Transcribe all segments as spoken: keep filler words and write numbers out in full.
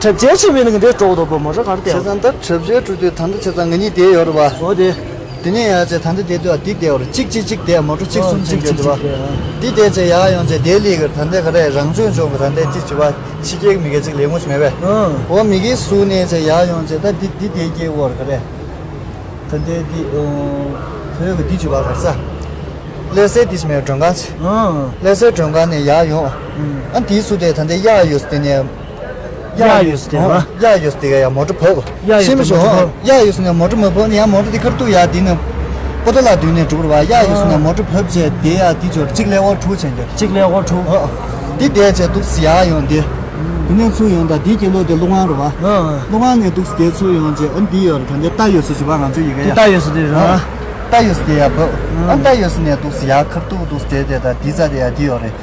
གྲབས་ཆེ་བྱས་པའི་ནི་འདི་འགྲོ་འདུག་པ། མོ་ཊ་ག་རེ་བསྡད། བྱས་ཙང་ད་གྲབས་ཆེ་འགྲོ་དུས་ད་ལྟ་བྱས་ཙང་ང་གཉིས་བསྡད་ཡོད་རེད་པ། འོ་དེ། དེ་ནས་ཡར་བྱས་ད་ལྟ་བསྡད་དུས་འདི་བསྡད་ཡོད་རེད། གཅིག་གཅིག་གཅིག་བསྡད། མོ་ཊ་གཅིག་གསུམ་ཕྱིན་ཡོད་རེད་པ། འདི་བསྡད་བྱས་ཡར་ཡོང་བྱས་བསྡད་ལི་གི་ད་ལྟ་ག་རེ་རང་སྐྱོན་བྱུང་གི་ད་ལྟ་གཅིག་བྱས་པ། ཕྱི་རྒྱལ་གྱི་མི་སྒེར་གཅིག་ལེགས་མོ་ཞིག་མེད་པས། འོ་མི་སྒེར་ཟུར་ནས་བྱས་ཡར་ཡོང་བྱས་ད་འདི་འདི་བསྡད་ཀྱི་ཡོད་རེད་ག་རེ། ད་ལྟའི་འདི་ཨོ། བོད་ཀྱི་འདི་བྱུས་པ་ག་ས། ཀླད་སའི་འདི་ཞིག་མེད་མགྲོན་ཁང་ཞིག་ཨང་། ཀླད་སའི་མགྲོན་ཁང་ནས་ཡར་ཡོང་། ཨང་། ཨ་འདིའི་ཚུལ་དེ་ད་ལྟའི་གཡག་ཡོད་ས་དེ་ནས། གཡག་ཡོད་ས་དེ་ར། གཡག་ཡོད་ས་དེ་ག་ཡ་མོ་ཊ་བབས། གཡག་ཡོད་ས་ཤེས་མི་ཤེས། མོ་ཊ་བབས། གཡག་ཡོད་ས་ནས་མོ་ཊ་མ་བབས་ནས་ཡང་མོ་ཊ་འདི་ཁར་ཐུག་ཡ་འདི་ནས། པོ་ཏཱ་ལ་མདུན་ནས་འགྲོ་དགོས་རེད་པ། གཡག་ཡོད་ས་ནས་མོ་ཊ་བབས་བྱས་དེ་ཡ་འདི་ཅོར་གཅིག་ཀླད་ཀོར་དྲུག་བྱས་འདི། གཅིག་ཀླད་ཀོར་དྲུག་ཨ། འདི་བསྡད་བྱས་འདུག་སེ་ཡར་ཡོང་འདི། འདི་ནས་ཚུར་ཡོང་ད་འདི་གྱེན་ལོག་དེ་ཀླུ་ཁང་རེད་པ། ཨ། ཀླུ་ཁང་ནས་འདུག་སེ་དེ་ཚུར་ཡོང་བྱས་ཨ་འདི་ཡོད་རེད། ད་འདི་རྟ་ཡོད་ས་བྱས་པ་ང་ཚོ་ཡི་གེ་འདི་ཡ། རྟ་ཡོད་ས་དེ་རེད། ཨ། རྟ་ཡོད་ས་དེ་ཡ་བབས། ཨ་རྟ་ཡོད་ས་ནས་འདུག་སེ་ཡར་ཁ་ཐུག་འདུག་སེ་དེ་དེ་ད་འདི་རྩ་དེ་ཡ་འདི་ཡོད་རེད།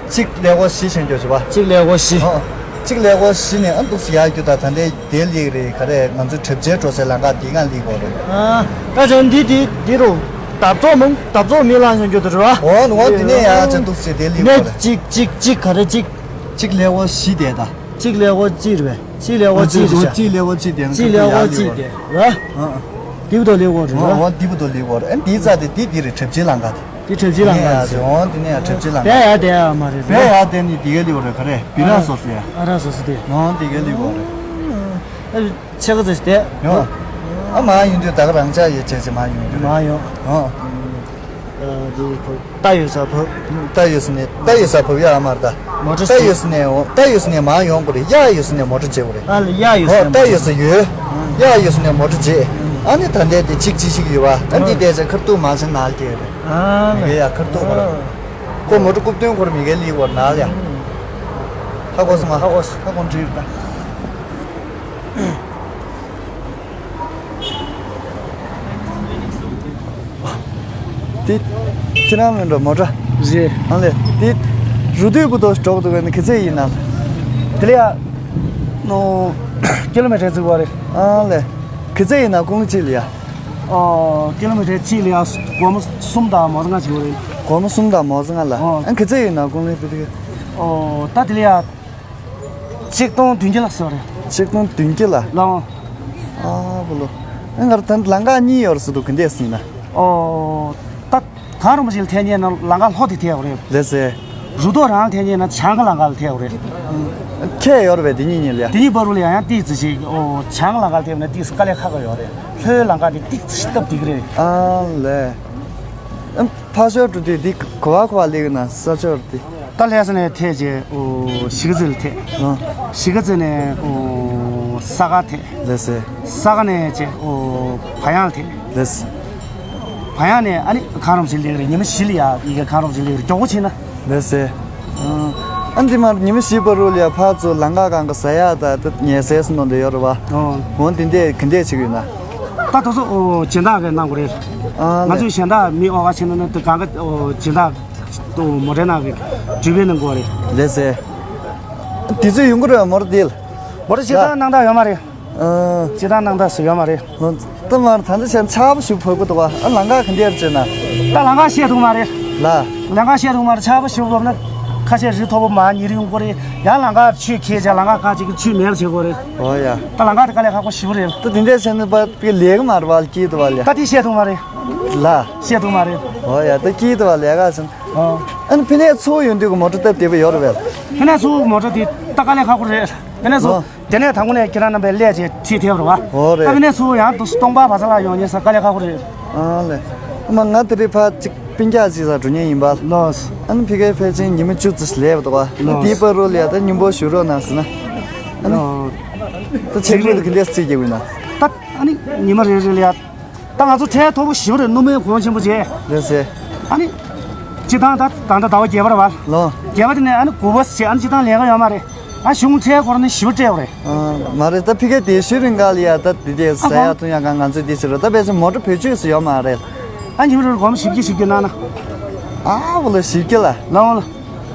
གཅིག་ཀླད་ཀོར་བཞི་བྱས་འདི་བྱས་པ། གཅིག་ཀླད་ཀོར་བཞི། ཨ། གཅིག་ཀླད་ཀོར་བཞི་ནས་ཨ་འདུག་སེ་ཡར་རྒྱུག་ད་ད་ལྟའི་དེ་སླེབས་རེད། ག་རེ་ང་ཚོ་གྲབས་ཆེ་འགྲོ་སའི་ལམ་ཁ་འདི་སྒང་སླེབས་ཡོད་རེད། ཨ། ད་ཆ་འདི་འདི་འདི་རུ་འདབ་ཚོགས་མང་འདབ་ཚོགས་མེ་ལངས་ཡོང་རྒྱུ་དེ་རེད་པ། འོ་འོ་འདི་ནས་ཡར་ཆ་འདུག་སེ་དེ་སླེབས་ཡོད་རེད། གཅིག་གཅིག་གཅིག་ག་རེ་གཅིག་གཅིག་ཀླད་ཀོར་བཞི་དེ་ད། གཅིག་ཀླད་ཀོར་གཅིག་རེད་པས། གཅིག་ཀླད་ཀོར་གཅིག་རེད་ཤག་གཅིག་ཀླད་ཀོར་གཅིག་དེ་ན་གཅིག་ཀླད་ཀོར་གཅིག་དེ་རེད། ཨ། འདི་བུ་དོ་ཀླད་ཀོར་རེད་པ། འོ་འདི་བུ་དོ་ཀླད་ཀོར། ཨ་འདི་རྩ་དེ་འདི་འདི་རེད། གྲབས་ཆེ་ལམ་ཁ་དེ། འདི་གྲབས་ཆེ་ལམ་ཁ་དེ། འོ་འདི་ནས་ཡ་གྲབས་ཆེ་ལམ་ཁ། བས་ཡ་དེ་ཡ་མ་རེད། བས་ཡ་དེ་ནི་འདི་ག་སླེབས་ཡོད་རེད། ག་རེ་བི་ར་སོ་སོ་ཡ། ཨ་ར་སོ་སོ་དེ། འོ་འདི་ག་སླེབས་ཡོད་རེད། ཨ་ཆེ་ག་ཚོད་ཞིག་དེ། ཡོང་། ཨ་མ་ཡོང་དུས་ད་ག་རང་ཅག་ཡོད་བྱས་བྱས་མ་ཡོང་རྒྱུ་རེད། མ་ཡོང་། འོ། ཨ་འདི་ཁོ། རྟ་ཡོད་ས་བབས། རྟ་ཡོད་ས་ནས་རྟ་ཡོད་ས་བབས་ཡ་ཨ་མར་ད། མོ་ཊ་རྟ་ཡོད་ས་ནས་འོ་རྟ་ཡོད་ས་ནས་མར་ཡོང་དགོས་རེད། གཡག་ཡོད་ས་ནས་མོ་ཊ་བརྗེ་དགོས་རེད། ཨ་ལ་གཡག་ཡོད་ས་ཨོ་ནས་རྟ་ཡོད་ས་ཡོད། གཡག་ཡོད་ས་ནས་མོ་ཊ་བརྗེ། ཨ་ནི་ད་ལྟའི་དེ་གཅིག་གཅིག་གཅིག་ཡོད་པ། ཨ་འདི་བསྡད་ཚེ་ཁ་ཐུག་མར་ཕྱིན་ནཱ་ལ་སྐྱེལ་རེད། ཨ་མི་ལ་གེ་ཡ་ཁ་ཐུག་གོ་ར། ཁོ་མོ་ཊ་རྐུབ་སྟོན་ཁོ་ར་མི་ལ་གེ་ལི་གོ་ར་ནཱ་ལ་ཡ། ཧ་གོ་སོང་ང་། ཧ་གོ་སོང་། ཧ་གོ་འདྲི་རེད་ད། དེ་ཁྱེད་རང་མིན་འགྲོ་མོ་ཊ། རེད། ཨང་ལེ། དེ་རུ་དུས་བུ་དོ་འགྲོ་གི་འདུག་ག་ནི་ག་ཚད་ཡིན་ན། དེ་ལ་ཡ། ནོ། ཀི་ལོ་མི་ཊར་ཙིག་བ་རེད། ཨང་ལེ། ག་ཚད་ཡིན་ན་ཀུང་ལི་གཅིག་ལ་ཡ། ཨོ། ཀི་ལོ་མི་ཊར་གཅིག་ལ་ཡ་སྒོར་མོ་གསུམ་དང་མོ་ཙི་ལྔ་ཅིག་ཡོད་རེད། སྒོར་མོ་གསུམ་དང་མོ་ཙི་ལྔ་ལ། ཨོ། ཨང་ག་ཚད་ཡིན་ན་ཀུང་ལི་དེ་དེ། ཨོ། ད་དེ་ལ་ཡ། ཆིག་སྟོང་བདུན་བརྒྱ་ལ་སོ་རེད། ཆིག་སྟོང་བདུན་བརྒྱ་ལ། ལོང་། ཨ་བུ་ལོ། ཨ་ང་ར་ད་ལམ་ཁ་གཉིས་ཡོད་རེད་ཟེར་འདུག་ག་འདྲས་ཟིན་ན། ཨོ། ད་གངས་རིན་པོ་ཆེ་ལ་ཐད་མཁན་ན་ལམ་ཁ་ལྷོ་དེ་ཐད་ཡོད་རེད། ལགས་སེ། རུ་ཐོག་རང་ལ་ཐད་མཁན་ན་བྱང་གི་ལམ་ཁ་ལ་ཐད་ཡོད་རེད། ཁྱད་ཡོད་རེད་པས་དེ་གཉིས་གཉིས་ལ་ཡ། དེ་གཉིས་བར་དུ་ལ་ཡང་ཡང་ཏིག་ཙི་ཞིག་ཨོ་བྱང་གི་ལམ་ཁ་ལ་ཐད་ན་ཏིག་ཙི་དཀའ་ལས་ཁག་གི་ཡོད་རེད། ལྷོའི་ལམ་ཁ་དེ་ཏིག་ཙི་ཞིག་སྟབས་བདེ་གི་རེད། ཨ་ལས། ཨ་ཕར་ཕྱོགས་འགྲོ་དུས་འདི་ག་བ་ག་བ་སླེབས་ཀྱི་ན་ས་ཕྱོགས་འདི། ད་ལྷ་ས་ནས་ཐད་རྗེས་ཨོ་གཞིས་ཀ་རྩེ་ལ་ཐད། ཨ། གཞིས་ཀ་རྩེ་ནས་ཨོ་ས་དགའ་ཐད། ལགས་སེ། ས་དགའ་ནས་རྗེས་ཨོ་བ་ཡང་ལ་ཐད། ལགས་སེ། བ་ཡང་ནས་ཨ་ནི་གངས་རིན་པོ་ཆེ་སླེབས་རེད། ཉི་མ་བཞི་ལ་ཡ་ཡི་གེ་གངས་རིན་པོ་ཆེ་སླེབས་རེད། མགྱོགས་པོ་ཕྱིན་ན། ལགས་སེ། ཨ་འདི་མར་ཉི་མ་བཞི་བར་དུ་ལ་ཡ་ཕར་ཚུར་ལམ་ཁ་སྒང་གི་ཟ་ཡག་དང་ད་ཉལ་སའི་བཟོ་འདྲ་ཡོད་རེད་པ། ཨོ། འོ་འདི་འདྲས་ག་འདྲས་བྱེད་ཀྱི་ཡོད་ན། ད་དེ་ཚོ་ཨོ་སྦྱིན་བདག་གིས་གནང་དགོས་རེད། ཨ་ང་ལས། ཚོས་གཞན་དག་མི་ཨོ་ག་ཕྱིན་ན་ནི་དེ་གང་ག་ཨོ་སྦྱིན་བདག་ཏུ་མོ་ཊའི་ནང་གི་འགྲུལ་པས་གནང་དགོས་རེད། ལགས་སེ། དེ་ཚོ་ཡོང་གི་རེད་མོ་ཊ་དེ་ལ། མོ་ཊ་སྤྱིར་བཏང་གནང་སྟངས་ཡོད་མ་རེད། ཨ། སྤྱིར་བཏང་གནང་སྟངས་སུ་ཡོད་མ་རེད། ལོ། ད་མར་ད་ལྟ་བྱས་ན་ཆར་པ་ཞིག་བབས་ཀྱི་འདུག་ག་ཨ་ལམ་ཁ་ག་འདྲས་རེད་ཟེར་ན། ད་ལམ་ཁ་ཤེས་ཐུབ་མ་རེད། ལ། ལམ་ཁ་ཤེས་ཐུབ་མ་རེད། ཆར་པ་ཞིག་བབས་ན་ཁ་ཤས་རི་མཐོ་པོ་མར་ཉལ་ཡོང་གི་རེད། ཡང་ལམ་ཁ་ཆུ་འཁྱེར་བྱས་ལམ་ཁ་ཁ་ཅིག་གི་ཆུ་མེད་པ་བྱེད་དགོས་རེད། ཨོ་ཡ། ད་ལམ་ཁ་དེ་དཀའ་ལས་ཁག་པོ་ཞེ་པོ་རེད། ད་དེ་འདྲས་བྱས་ན་པ་ཕ་གི་ལས་ཀ་མ་རེད་པ། སྐྱིད་འདུག་པ་ལས། ད་དེ་ཤེས་ཐུབ་མ་རེད། ལ། ཤེས་ཐུབ་མ་རེད། ཨོ་ཡ་ད་སྐྱིད་འདུག་པ་ལས་ཀ་བྱས་ན། ཨོ། ཨ་ནི་ཕ་ནས་ཚུར་ཡོང་དུས་ཀྱི་མོ་ཊ་སྟབས་བདེ་པོ་ཡོད་རེད་པས། ཕ་ནས་ཚུར་མོ་ཊ་དེ་ད་དཀའ་ལས་ཁག་པོ་རེད། ཕ་ནས་ཚུར། ཨོ། དེ་ནས་དང་པོ་ནས་ཁྱེད་རང་རྣམ་པས་སླེབས་བྱས་ཁྲིད་ཐེབས་རེད་པ། ཨོ་རེད། ད་ཕ་ནས་ཚུར་ཡང་དུ་སྟོང་པ་བ་ཚ་ལ་ཡོང་ཉེ་ས་དཀའ་ལས་ཁག་པོ་རེད། ཨ་ལས། ཨ་མ་ང་དེ་རིང་ཕར་ཅིག་སྤུན་ཀྱག་ཅིག་ས་འགྲོ་མཁན་ཡིན་པ། ལགས། ཨ་ནི་ཕ་གིར་ཕལ་ཆེར་ཉི་མ་བཅུ་ཙམ་ཞིག་སླེབས་འདུག་པ། ལགས། དེའི་བར་དུ་ལ་ཡ་ད་མཉམ་པོ་བཞུགས་རོགས་གནང་ཟེར་ན། ཨ་ནི། ལགས། ད་ཆེད་དུ་ག་འདྲས་རྩིས་རྒྱག་དགོས་ན། ད་ཨ་ནི་ཉི་མ་རེ་རེ་ལ་ཡ། ད་ང་ཚོ་ཁྲལ་མཐོ་པོ་ཞེ་པོ་རེད། སྣུམ་སྨན་གོང་ཆེན་པོ་བྱས། ལགས་སེ། ཨ་ནི། སྤྱིར་བཏང་ད་ད་ལྟ་ཟླ་བ་བརྒྱད་པ་རེད་པ། ལགས། བརྒྱད་པ་དེ་ནས་ཨ་ནི་དགུ་པ་བྱས། ཨ་ནི་སྤྱིར་བཏང་ལས་ཀ་ཡོད་མ་རེད། ཨ་གཞུང་ཁྲལ་སྐོར་ནི་ཞེ་པོ་སྤྲད་པ་རེད། ཨ་མ་རེད། ད་ཕ་གིར་དེ་ཤུལ་རིང་ག་ལ་ཡ་ད་དེ་དེ་ཟ་ཡ་འཐུང་ཡ་གང་ང་ཚོས་དེ་བྱེད་རོགས། ད་ཕལ་ཆེར་མོ་ཊ་བེད་སྤྱོད་སུ་ཡོད་མ་རེད། ཨ་ཉི་མ་རེར་སྒོར་མོ་བཞི་བརྒྱ་བཞི་བརྒྱ་གནང་ན། ཨ་བུ་ལོ་བཞི་བརྒྱ་ལ། ལགས་འོང་ལགས།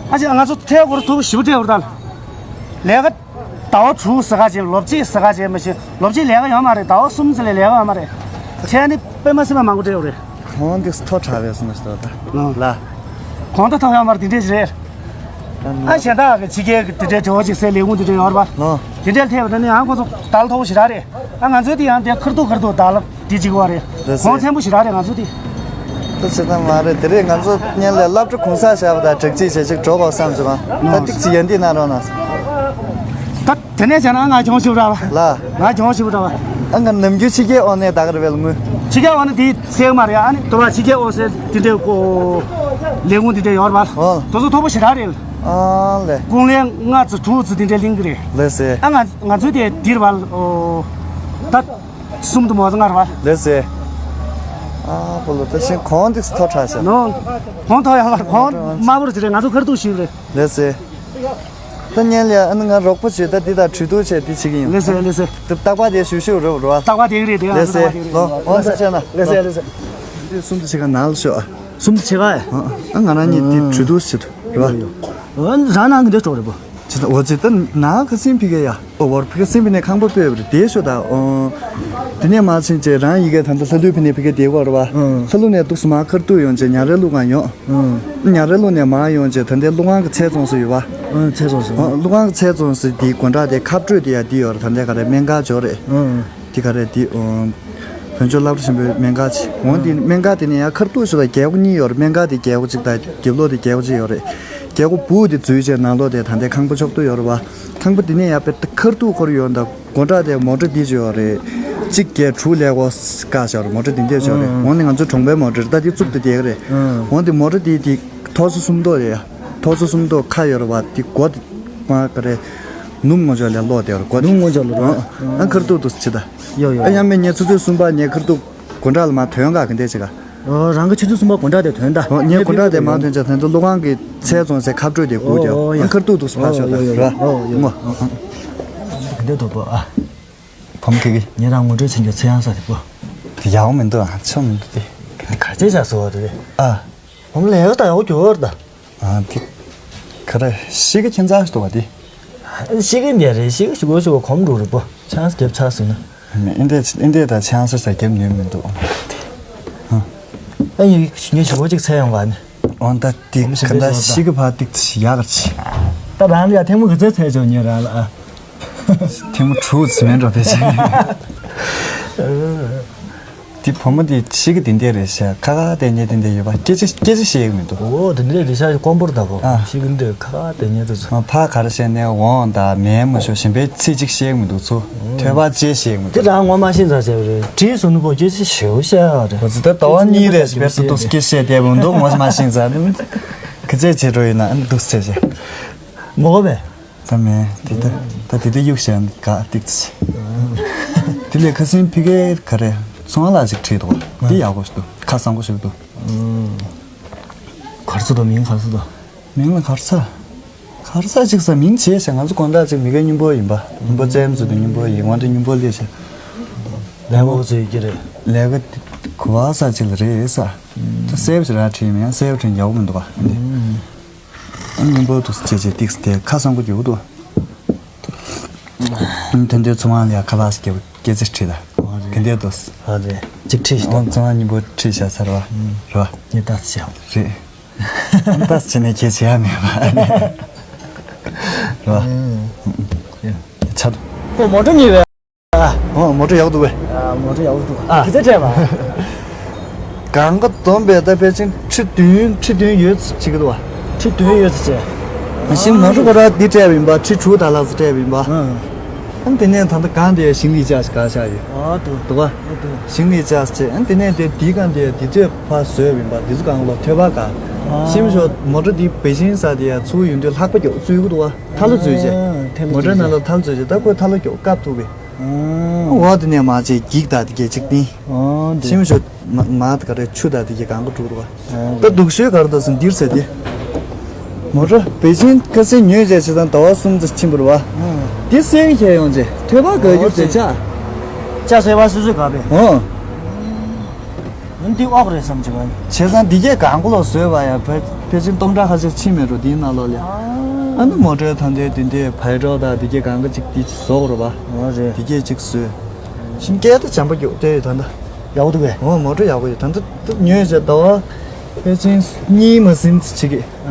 ཨ་ཅེ་ང་ཚོ་ཁྲལ་སྐོར་མཐོ་པོ་ཞེ་པོ་སྤྲད་པ་རེད་ད། ལས་ཀ་ཟླ་བ་དྲུག་ཟེར་ག་བྱས། ལོ་གཅིག་ཟེར་ག་བྱས་མ་གཞི་ལོ་གཅིག་ལས་ཀ་ཡོད་མ་རེད། ཟླ་བ་གསུམ་ཙམ་ལས་ལས་ཀ་ཡོད་མ་རེད། ཁྲལ་ནི་དཔེ་མ་སྲིད་པ་མང་པོ་སྤྲད་པ་རེད། གོང་འདི་མཐོ་དྲགས་པས་སོང་ཞེས་ད། ལགས། གོང་ད་མཐོ་ཡོད་མ་རེད། དེ་འདྲས་ཞིག་རེད། ཨ་གཞན་དག་གི་ཕྱི་རྒྱལ་གྱི་དེ་འདྲའི་དྲི་བ་ཅིག་སའི་ལས་ཁུངས་དེ་འདྲ་ཡོད་རེད་པ། ཨོ། དེ་འདྲ་ལ་ཐད་པ་ད་ནི་ཨ་ཁོ་ཚོ་དལ་མཐོ་པོ་ཞེ་དྲག་རེད། ཨ་ང་ཚོའི་དེ་ཡང་དེ་ཁར་ཐུག་ཁར་ཐུག་དལ་དེ་གཅིག་པ་རེད། ལགས་སོ། གོང་ཚད་པོ་ཞེ་དྲག་རེད་ང་ཚོ་དེ། ད་བྱེད་སྟངས་མ་རེད་དེ་རེད། ང་ཚོ་སྔོན་ལ་སློབ་གྲྭ་གུང་སེང་བཞག་པ་དང་སྦྲགས་ཅིག་བྱེད་ཅིག་འགྲོ་དགོས་བསམ་བྱུང་ང་། ད་ཏིག་ཙི་ཡར་འདི་གནང་རོགས་གནང་། ད་དེ་ནས་བྱས་ན་ང་གྱོང་ཞིག་རག་པ། ལ། ང་གྱོང་ཞིག་རག་པ། ཨ་ང་ནམ་རྒྱུན་ཕྱི་རྒྱལ་དབང་གནས་ད་ག་རེ་བས་ལ་ངུ། ཕྱི་རྒྱལ་དབང་གནས་དེ་སེལ་མ་རེད། ཨ་ནི་དུ་བ་ཕྱི་རྒྱལ་དབང་སེལ་དེ་འདྲའི་ཀོ་ལས་ཁུངས་དེ་འདྲ་ཡོད་རེད་པ། ཨོ། དེ་ཚོ་མཐོ་པོ་ཞེ་དྲག་རེད། ཨ་ལས། ཀུང་ལན་ལྔ་ཙམ་དྲུག་ཙམ་དེ་འདྲ་ལེན་གི་རེད། ལགས་སེ། ཨ་ང་ང་ཚོའི་དེ་འདིར་བ་ལ་ཨོ། ད་གསུམ་དུ་མ་ཚང་ང་རེད་པ། ལགས་སེ། ཨ་ཁོ་ལོ་ད་ཤིང་གོང་དེ་མཐོ་དྲགས་ཤག་ནོ། གོང་མཐོ་ཡང་མར་གོང་དམའ་པོར་ཟེར་རེད། ང་ཚོ་ཁར་ཐུག་ཞིག་རེད། ལགས་སེ། ད་སྔོན་ལ་ཨ་ནི་ང་རོགས་པ་བྱས་ད་འདི་དང་གྲོས་བསྡུར་བྱས་འདི་བྱེད་ཀྱི་ཡིན། ལགས་སེ་ལགས་སེ། ད་རྟག་པར་དེ་ཞུ་ཞུ་རོགས་རོགས། རྟག་པར་དེ་རེད་དེ། ལགས་སེ། ལོ་འོང་ས་བྱས་ན། ལགས་སེ་ལགས་སེ། འདི་གསུམ་དུ་ཕྱེད་ཀ་ནང་ལ་ཤོག་ཨ། གསུམ་དུ་ཕྱེད་ཀ་ཨེ། ཨ་ང་རང་གཉིས་འདི་གྲོས་བསྡུར་བྱེད་དུ་རེད་པ། རང་ནང་གི་འདི་ཤོག་རེད་པ། ཅི་ད་འོ་ཅི་ད་ནང་ཁ་སེང་ཕི་གེ་ཡ། ཨོ་བར་ཕི་གེ་སེང་ཕི་ནས་ཁང་པ་སྤོས་པ་རེད་དེ་ཤོག་ད། ཨོ། དེ་ནས་མ་ཕྱིན་ཅེ་རང་ཡི་གེ་ད་ལྟ་ལྷ་ལུས་ཕི་ནས་ཕི་གེ་དེ་གོ་རེད་པ། ལྷ་ལུ་ནས་འདུག་སུ་མ་ཁར་ཐུག་ཡོང་ཅེ་ཉ་རེ་ལུ་གང་ཡོང་། ཉ་རེ་ལུ་ནས་མ་ཡོང་ཅེ་ད་ལྟའི་ཀླུ་ཁང་གི་ཚལ་བཙོང་ས་ཡོད་པ། ཨ་ཚལ་བཙོང་ས། ཨ་ཀླུ་ཁང་གི་ཚལ་བཙོང་ས་དེའི་སྒོ་འགྲམ་དེ་ཁ་སྤྲོད་དེ་ཡ་དེ་ཡོད་རེད། ད་ལྟའི་ག་རེ་སྨན་ཁང་ཅིག་ཡོད་རེད། ཨ་དེ་ག་རེ་དེ་ཨོ། བོད་ལྗོངས་སློབ་གྲྭ་ཆེན་པོའི་སྨན་ཁང་ཅིག་འོང་དེ་སྨན་ཁང་དེ་ནས་ཡང་ཁར་ཐུག་ཞིག་ལ་རྒྱལ་སྒོ་གཉིས་ཡོད་རེད། སྨན་ཁང་དེ་རྒྱལ་སྒོ་གཅིག་དང་རྒྱབ་ལོགས་དེ་རྒྱལ་སྒོ་གཅིག་ཡོད་རེད། རྒྱལ་སྒོ་སྦུག་དེ་འཛུལ་བྱས་ནང་ལོགས་དེ་ད་ལྟའི་ཁང་པ་ཕྱོགས་སྟོད་ཡོད་རེད་པ། ཁང་པ་དེ་ནས་ཡང་དཔེ་ཁར་ཐུག་ཁོར་ཡོང་ད། སྒོ་འགྲམ་དེ་མོ་ཊ་འདི་ཅིག་ཡོད་རེད། གཅིག་བརྒྱད་དྲུག་ལས་སྒོ་བཀག་བཞག་རེད། མོ་ཊ་འདི་འདྲས་ཅིག་ཡོད་རེད། ཨང་། འོང་ནི་ང་ཚོའི་གྲོང་པའི་མོ་ཊ་རེད། ད་འདི་བཙུགས་ཏེ་བསྡད་ཀྱི་རེད། ཨང་། འོང་དེ་མོ་ཊ་འདི་དེ་ཐོག་སོ་གསུམ་ཐོག་རེད། ཐོག་སོ་གསུམ་ཐོག་ཁ་ཡོད་རེད་པ། དེ་སྒོ་དེ་མ་ག་རེ་ནུབ་ངོས་ཕྱོགས་ལ་སློག་བསྡད་ཡོད་རེད། སྒོ་དེ་ནུབ་ངོས་ཕྱོགས་ལ་རེད། ཨང་། ཨང་། ཁར་ཐུག་ཏུ་ཅི་ད། ཡོ་ཡོ། ཨ་ཡང་མེད་ཉེ་ཚོ་ཚོའི་གསུམ་པ་ཉེ་ཁར་ཐུག་སྒོ་འགྲམ་ལ་མ་ཐོན་ག་གི་འདྲས་ཅིག་ག་ཨོ། རང་གི་ཆུ་ཚོད་གསུམ་པ་དགོང་དག་དེ་ཐོན་ད། ཨོ། ངས་དགོང་དག་དེ་མ་ཐོན་ཙང་ད་ལྟ་ཀླུ་ཁང་གི་ཚལ་བཙོང་སའི་ཁ་སྤྲོད་དེ་སྒུག་ཀྱང་ཨོ་ཡ། ཁར་ཐུག་ཏུ་ཕར་ཤོག་ད་ར། ཨོ་ཡ། ཨོ་ཡ། ངོ་། འདི་འདུག་པོ་ཨ། བུ་མོ་ཁྱེད་ཀྱིས་ཉེ་རང་ངོ་སྤྲོད་བྱེད་རྒྱུ་ཚེ་ཡང་ས་དེ་པོ། དེ་ཡག་པོ་མི་འདུག་ཨ། ཆོ་མི་འདུག་དེ། ག་ཚད་བྱ་སོ་བ་དེ། ཨ། བུ་མོ་ལས་ཀ་ད་ཡག་པོ་འགྱོ་བར་ད། ཨ་དེ། ག་རེ་ཤི་གི་ཁྱིམ་ཚང་ཞིག་འདུག་བ་དེ། ཤི་གི་འདི་རེད། ཤི་གི་ཞུ་གོ་ཞུ་གོ་གོམ་འགྲོ་རེད་པོ། ཆང་ས་རྒྱབ་ཚར་སོང་ན། ཨིན་དེ་ཨིན་དེ་ད་ཆང་ས་ས་རྒྱབ་ཉོས་མི་འདུག་ཨ་ཡིན་ངས་ཞུ་གོ་ཅིག་འཚལ་ཡོང་ག་ནི། འོན་ད་ཏིག་ག་ད་ཤི་གི་ཕ་ཏིག་ཏི་ཡག་ག་ཅི། ད་རང་ལ་ཡ་ཐེངས་མ་ག་ཚོད་འཚལ་ཆོག་ཉེ་རང་ལ་ཨ། ཐེངས་མ་དྲུག་ཙམ་མེད་འགྲོ་ཕལ་ཆེར། དེ་བུ་མོ་དེ་ཤི་གི་དེ་འདྲས་རེད་ཤག་ཁ་ཁ་དེ་འདྲས་དེ་འདྲས་ཡོད་པ་སྐད་ཆ་སྐད་ཆ་བཤད་གི་མི་འདུག་ཨོ་དེ་འདྲས་རེད་ཤག་དཀོན་པོར་ད་གོ་ཨ། ཤི་གི་འདྲས་ཁ་ཁ་དེ་འདྲས་རེད་ཚོ། ཕ་ག་རེ་བཤད་ནས་འོང་ད་མེད་མ་ཤོག་གཞན་པའི་ཚིག་གཅིག་བཤད་གི་མི་འདུག་ཚོ། ཐོས་པ་ཅེས་བཤད་གི་མི་འདུག་དེ་རང་ངོ་མ་ཤེས་ཚར་བྱས་པ་རེད། བྲིས་སོང་ནི་གོ་སྐད་ཆ་ཞེ་པོ་བཤད་ཡ་རེད། ཁོ་ཚོ་ད་ཟླ་བ་གཉིས་རེད་ཞིག་བེར་དུ་འདུག་སྐད་བཤད་བསྡད་པ་འདུག་ངོ་མ་ཤེས་ཚར་ནི། ག་ཚད་བྱེད་འགྲོ་ཡིན་ན་ཨ་ནི་འདུག་སེ་བྱས། ངོ་ག་བས། ད་མེད་དེ་ད་ད་དེ་དུས་གཡུག་བཞག་འདི་ག་ཏིག་ཙི། དེ་ལས་ཁ་སང་ཕི་གའི་ག་རེ་ཚོང་ལ་ཅིག་ཁྲིད་འདུག་བ་འདི་ཡག་པོ་ཞིག་འདུག་ཁ་བཟང་པོ་ཞིག་འདུག་གར་སོ་དང་མིང་གར་སོ་དང་། མིང་ལ་གར་ས། གར་ས་ཅིག་ས་མིང་བྱས་ཤག་ང་ཚོ་དགོང་དག་ཅིག་མི་ག་སྙིང་པོ་ཡིན་པ་སྙིང་པོ་བཙན་ཚོ་དང་སྙིང་པོ་ཡིན་ང་ཚོ་སྙིང་པོ་ལས་ཤག་ལས་འགོ་ཚོས་ཀྱི་རེད། ལས་ཀ་གོ་བ་ས་ཅིག་ལ་རེད་ས། ད་སེབ་ཞིག་ར་ཁྲིད་མིན་སེབ་ཁྲིད་ཡག་པོ་མི་འདུག་བ་འདི། ཨ་མཉམ་པོ་འདུག་ཅེས་བྱས་ཏིག་སྟེ་ཁ་བཟང་པོ་རྒྱུག་འདུག་ཨ་དེ་འདྲའི་ཚོང་ཁང་ལ་ཁ་ལག་ཞིག་རྒྱབ་སྐད་ཆ་དྲིས་ལ། ཨ་རེད། དེ་འདྲའི་འདུག་ཨ་རེད། ཅིག་ཁྲིད་ཤིག་ཨོ་ཚོང་ཁང་མཉམ་པོ་ཁྲིད་བཞག་ཚར་བ། རེད་བ། ངས་ལྟ་ཚུལ་བྱ། རེད། ཨ་ལྟ་ཚུལ་བྱས་ནས་ཁྱེད་བྱེད་ཡ་མེད་བ། རེད་བ། ཆ། ཁོ་མོ་ཊ་ཉོས་པས། ཨོ་མོ་ཊ་ཡག་འདུག་བས། ཨ་མོ་ཊ་ཡག་འདུག་ཨ་ག་ཚོད་སྤྲད་པ། གང་ག་བསྡོམས་པས་ད་ཕལ་ཆེར་ཁྲི་བདུན་ཁྲི་བདུན་ཡོད་ཅིག་འདུག་བ། ཁྲི་བདུན་ཡོད་ཅིག་བྱས། ཞིང་མ་འགྲོ་བ་ར་འདི་སྤྲད་པ་ཡིན་པ་ཁྲི་དྲུག་དང་ལྷག་ཙམ་སྤྲད་པ་ཡིན་པ། ཨ་དེ་ནས་ད་ལྟ་གང་དེ་ཞིང་ལས་ཅག་ཞིག་ག་ཤག་ཡོད། ཨ་འདུག་འདུག་བ། ཞིང་ལས་ཅག་ཅེས་ཨ་དེ་ནས་དེ་འདི་གང་དེ་འདི་ཚོས་ཕར་བཟོས་པ་ཡིན་པ་འདི་ཚོ་གང་ལོ་ཐོས་པ་ག་ཤིམ་ཤོ་མོ་ཊ་འདི་པེ་ཅིན་ས་དེ་ཡ་ཚུར་ཡོང་དུས་ལྷག་པ་མགྱོགས་བཙུགས་གི་འདུག་བ། ཐལ་ལོ་བཙུགས་རྗེས། མོ་ཊ་ནང་ལ་ཐལ་བཙུགས་རྗེས་ད་ཁོས་ཐལ་ལོ་མགྱོགས་བཀབ་ཐུབ་པས། འོ་དེ་ནས་མ་བྱས་འགྱིག་དང་དེ་གས་གཅིག་བཏིང་། ཨོ་འདི། ཤིང་ཤོ་མ་མ་ག་རེ་ཆུ་དང་དེ་གས་གང་ག་འགྲོ་འགྲོ་བ། ད་སྡུག་ཤོས་ག་རེ་འདུག་ཟེར་འདིར་ཟེར་ཏེ། མོ་ཊ་པེ་ཅིན་ཁ་སེ་ཉོས་བྱས་བྱས་ཙང་ཟླ་བ་གསུམ་ཙམ་ཕྱིན་པ་རེད་བ། དེ་སེལ་ཁྱེར་ཡོང་རྗེས་ཐོས་པ་དགའ་རྒྱུ་དེ་ཆགས། ལྕགས་སེལ་བ་སོ་སོས་དགའ་པས། ཨོ། འདི་ཨོག་རེད་བསམ་བྱུང་ཨ་ནི། བྱས་ཙང་འདི་གས་གང་ག་ལོག་བཟོས་པ་ཡ་ཕལ་ཕལ་ཆེར་སྟོང་ཕྲག་ཁ་ཤས་ཕྱིན་མེད་འགྲོ་འདིའི་ནང་ལོགས་ལ། ཨ་ནི་མོ་ཊའི་ཐང་དེ་འདི་འདྲའི་བྷའི་ཌོག་དང་འདི་གས་གང་ག་ཅིག་འདི་བཟོ་དགོས་རེད་པ། ཨོ་རེད། འདི་གས་ཅིག་བཟོས། ཤིང་སྐད་ད་བྱམས་པ་རྒྱུག་དེ་ཡོད་ད་ལྟ། ཡག་པོ་འདུག་གས། ཨོ་མོ་ཊ་ཡག་པོ་ཡོད་ད་ལྟ་ད་ཉོས་བྱས་ཟླ་བ་ཕལ་ཆེར་གཉིས་མ་ཟིན་ཙམ་ཅིག་གི། ཨ།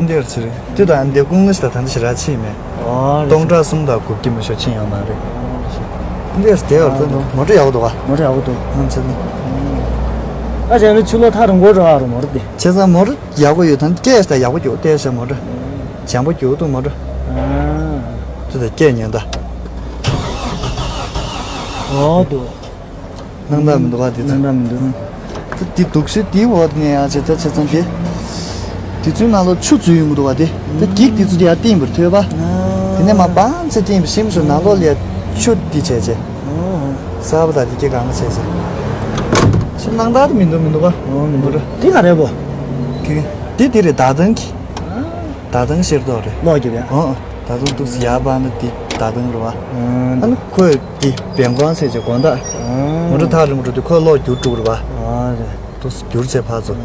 འདིར་ཕྱིར་དུས་དང་འདི་ཀུང་ལི་ཤ་དང་འདི་ཞེ་དྲག་ཕྱིན་མེད། ཨོ་རེད། སྟོང་ཕྲག་གསུམ་དང་དགུ་བརྒྱ་མི་ཤོ་ཕྱིན་ཡོད་མ་རེད། འདིར་དེ་བར་དུ་མོ་ཊ་ཡག་པོ་འདུག་ག་མོ་ཊ་ཡག་པོ་འདུག་ཨང་ཚེ་ནི། ཨ་ཅག་ནི་ཆུ་ལོག་ཐག་རིང་པོ་འགྲོ་ཨ་རུ་མོ་ཊ་དེ། བྱས་ཙང་མོ་ཊ་ཡག་པོ་ཡོད་དང་སྐད་ཤ་ཡག་པོ་རྒྱུག་སྐད་ཤ་མོ་ཊ། འཇམ་པོ་རྒྱུག་འདུག་མོ་ཊ། ཨ། དེ་དང་སྐད་ཉན་ད། ཨོ་འདུག་སྣང་དག་མི་འདུག་ག་དེ་ཚོ། སྣང་དག་མི་འདུག་ད་དེ་དུག་ཤི་དེའི་འོག་ནས་ཡང་བྱེད་ཐབས་བྱེད་ཙམ་དེ། དེ་ཚོའི་ནང་ལོགས་ཆུ་འཛུལ་ཡོང་གི་འདུག་ག་དེ། ད་འགྱིག་དེ་ཚོ་དེ་ཡར་བཏིང་བར་ཐོས་པ། དེ་ནས་མ་སྤང་ཚེ་བཏིང་བ་ཤིམ་ཤོ་ནང་ལོགས་ལ་ཆུ་དེ་བྱས་བྱས། གསར་པ་དང་དེ་སྐྱེ་གང་བྱས་བྱས། ཤི་སྣང་དག་དེ་མི་འདུག་མི་འདུག་ག་མི་འདུག་དེ་ག་རེད་པོ། དེ་དེ་རེད་ད་ཐང་གི་ད་ཐང་ཤེར་ཏོག་རེད། ལོག་རྒྱབ་ཡ། ཨོ། ད་དུང་ཏུག་སི་ཡར་པ་ནི་འདི་ད་དུང་རུ་བ། ཨ་ནི་ཁོས་འདི་བེང་ཀོང་ཟེར་གྱི་དགོང་དག་མོ་ཊ་ཐག་རིང་པོ་འགྲོ་དུས་ཁོས་གློག་བསྒྱུར་འགྲོ་རུ་བ། ཨ་རེད། ཏུག་སི་བསྒྱུར་བྱས་ཕར་ཚུར།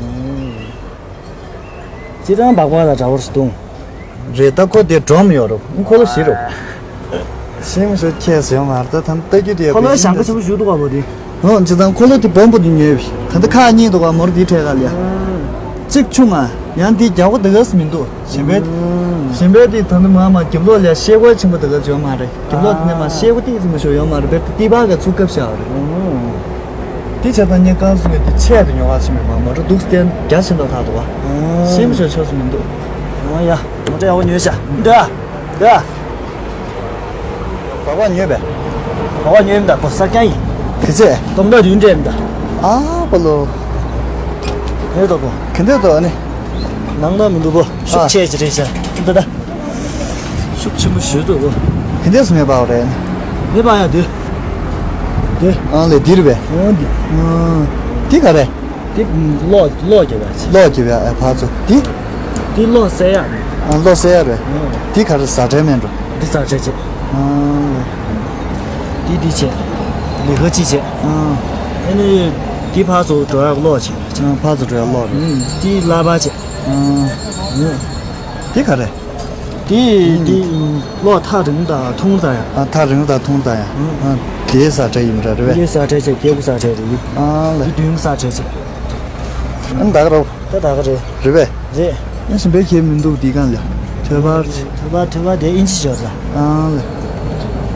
སྤྱིར་བཏང་སྦག་སྦག་དང་འདྲ་བོར་སུ་བཏུང་། རེད་ད་ཁོ་དེ་སྒྲོམ་ཡོད་རུ་ཁོ་ལོ་ཞིག་རུ། ཤིང་ཤོ་ཁྱེད་ཟེར་མ་རེད་ད་ཐམ་ལྟ་རྒྱུ་དེ་ཁོ་ལོ་ཞང་ཁ་ཆེན་པོ་ཞུ་འདུག་ག་བོ་དེ། ཨོ་ཇི་ལྟར་ཁོ་ལོ་དེ་སྦོམ་པོ་དེ་ཉོས་པས་ད་ལྟ་ཁག་གཉིས་འདུག་ག་མོར་དེའི་གྲས་ག་ལ་ཡ། གཅིག་ཆུང་ང་ཡང་དེ་རྒྱག་པོ་དེ་ག་སུ་མི་འདུག་གཞན་པའི་གཞན་པའི་དེ་ད་ནི་མ་མ་རྒྱབ་ལོགས་ལ་ཤེལ་སྒོ་ཆེན་པོ་དེ་ག་བྱོན་མ་རེད། རྒྱབ་ལོགས་དེ་ནས་མ་ཤེལ་སྒོ་ཏིག་ཙམ་མ་ཤོར་ཡོད་མ་རེད། བེར་དེ་ཏི་པ་ག་ཚུགས་སྐབས་བཞག་རེད། དེ་བྱས་ཙང་ངས་ཀང་སུ་ངས་དེ་ཆད་དུ་ཉོ་བ་ཕྱིན་མེད་པ་མོ་ཊ་འདུག་སྟེ་རྒྱ་ཆེན་པོ་ཐག་འདུག་བ། ཤེས་མི་ཤོར་ཆོག་སུ་མི་འདུག་ཨོ་ཡ་མོ་ཊ་ཡག་པོ་ཉོས་ཤག་འདི་འདི། སྦག་སྦག་ཉོས་པས། སྦག་སྦག་ཉོས་མི་འདུག་གོ་ས་རྐྱང་ཡིན། དེ་ཚེ། སྟོང་ཕྲག་བདུན་སྤྲད་མི་འདུག་ཨ་པ་ལོ། ཨེ་འདུག་གོ་གན་དེ་འདུག་ཨ་ནི། ནང་ན་མི་འདུག་གོ་ཤུགས་ཆེ་ཅི་རེད་ཤག་འདི་ད། ཤུགས་ཆེན་པོ་ཞུ་འདུག་གོ་གན་དེ་སུ་མེད་པ་རེད། མེད་པ་ཡ་འདི། འདི། ཨང་ལེ་འདི་རེད་པས། ཨང་འདི། ཨང་། འདི་ག་རེད། དེ་གློག་གློག་རྒྱབ་ཡ་ཆེ། གློག་རྒྱབ་ཡ་ཨེ་ཕར་ཚུར་དེ། དེ་གློག་སེལ་ཡ་རེད། ཨ་གློག་སེལ་ཡ་རེད། ཨ། དེ་ག་རེ་ཟ་འཕྲལ་མེད་འགྲོ། འདི་ཟ་འཕྲལ་ཆེ། ཨ། དེ་འདི་ཆེ། ལི་ཁ་ཅི་ཆེ། ཨ། ཨ་ནི་དེ་ཕར་ཚུར་འགྲོ་ཡ་གློག་ཆེ། ཨ་ཕར་ཚུར་འགྲོ་ཡ་གློག་རེད། ཨ། དེ་ལ་བ་ཆེ། ཨ། དེ་ག་རེད། དེ་དེ་གློག་ཐག་རིང་དང་ཐུང་ད་ཡ། ཨ་ཐག་རིང་དང་ཐུང་ད་ཡ། ཨ་དེའི་ས་ཁྲ་ཡིན་ར་རེད་པས། དེའི་ས་ཁྲ་ཆེ་རྒྱལ་པོ་ས་ཁྲ་རེད། ཨ་ལ། དེ་བདུན་ས་ཁྲ་ཆེ། ཨ་ད་ག་རོ། ད་ད་ག་རེད། རེད་པས། རེད། ཨ་ཞིམ་པའི་ཁྱེད་མི་འདུག་འདི་གང་ལ། ཐོད་པར། ཐོད་པར་ཐོད་པར་དེ་ཨིན་ཅི་ཞོར་ལ། ཨ་ལ།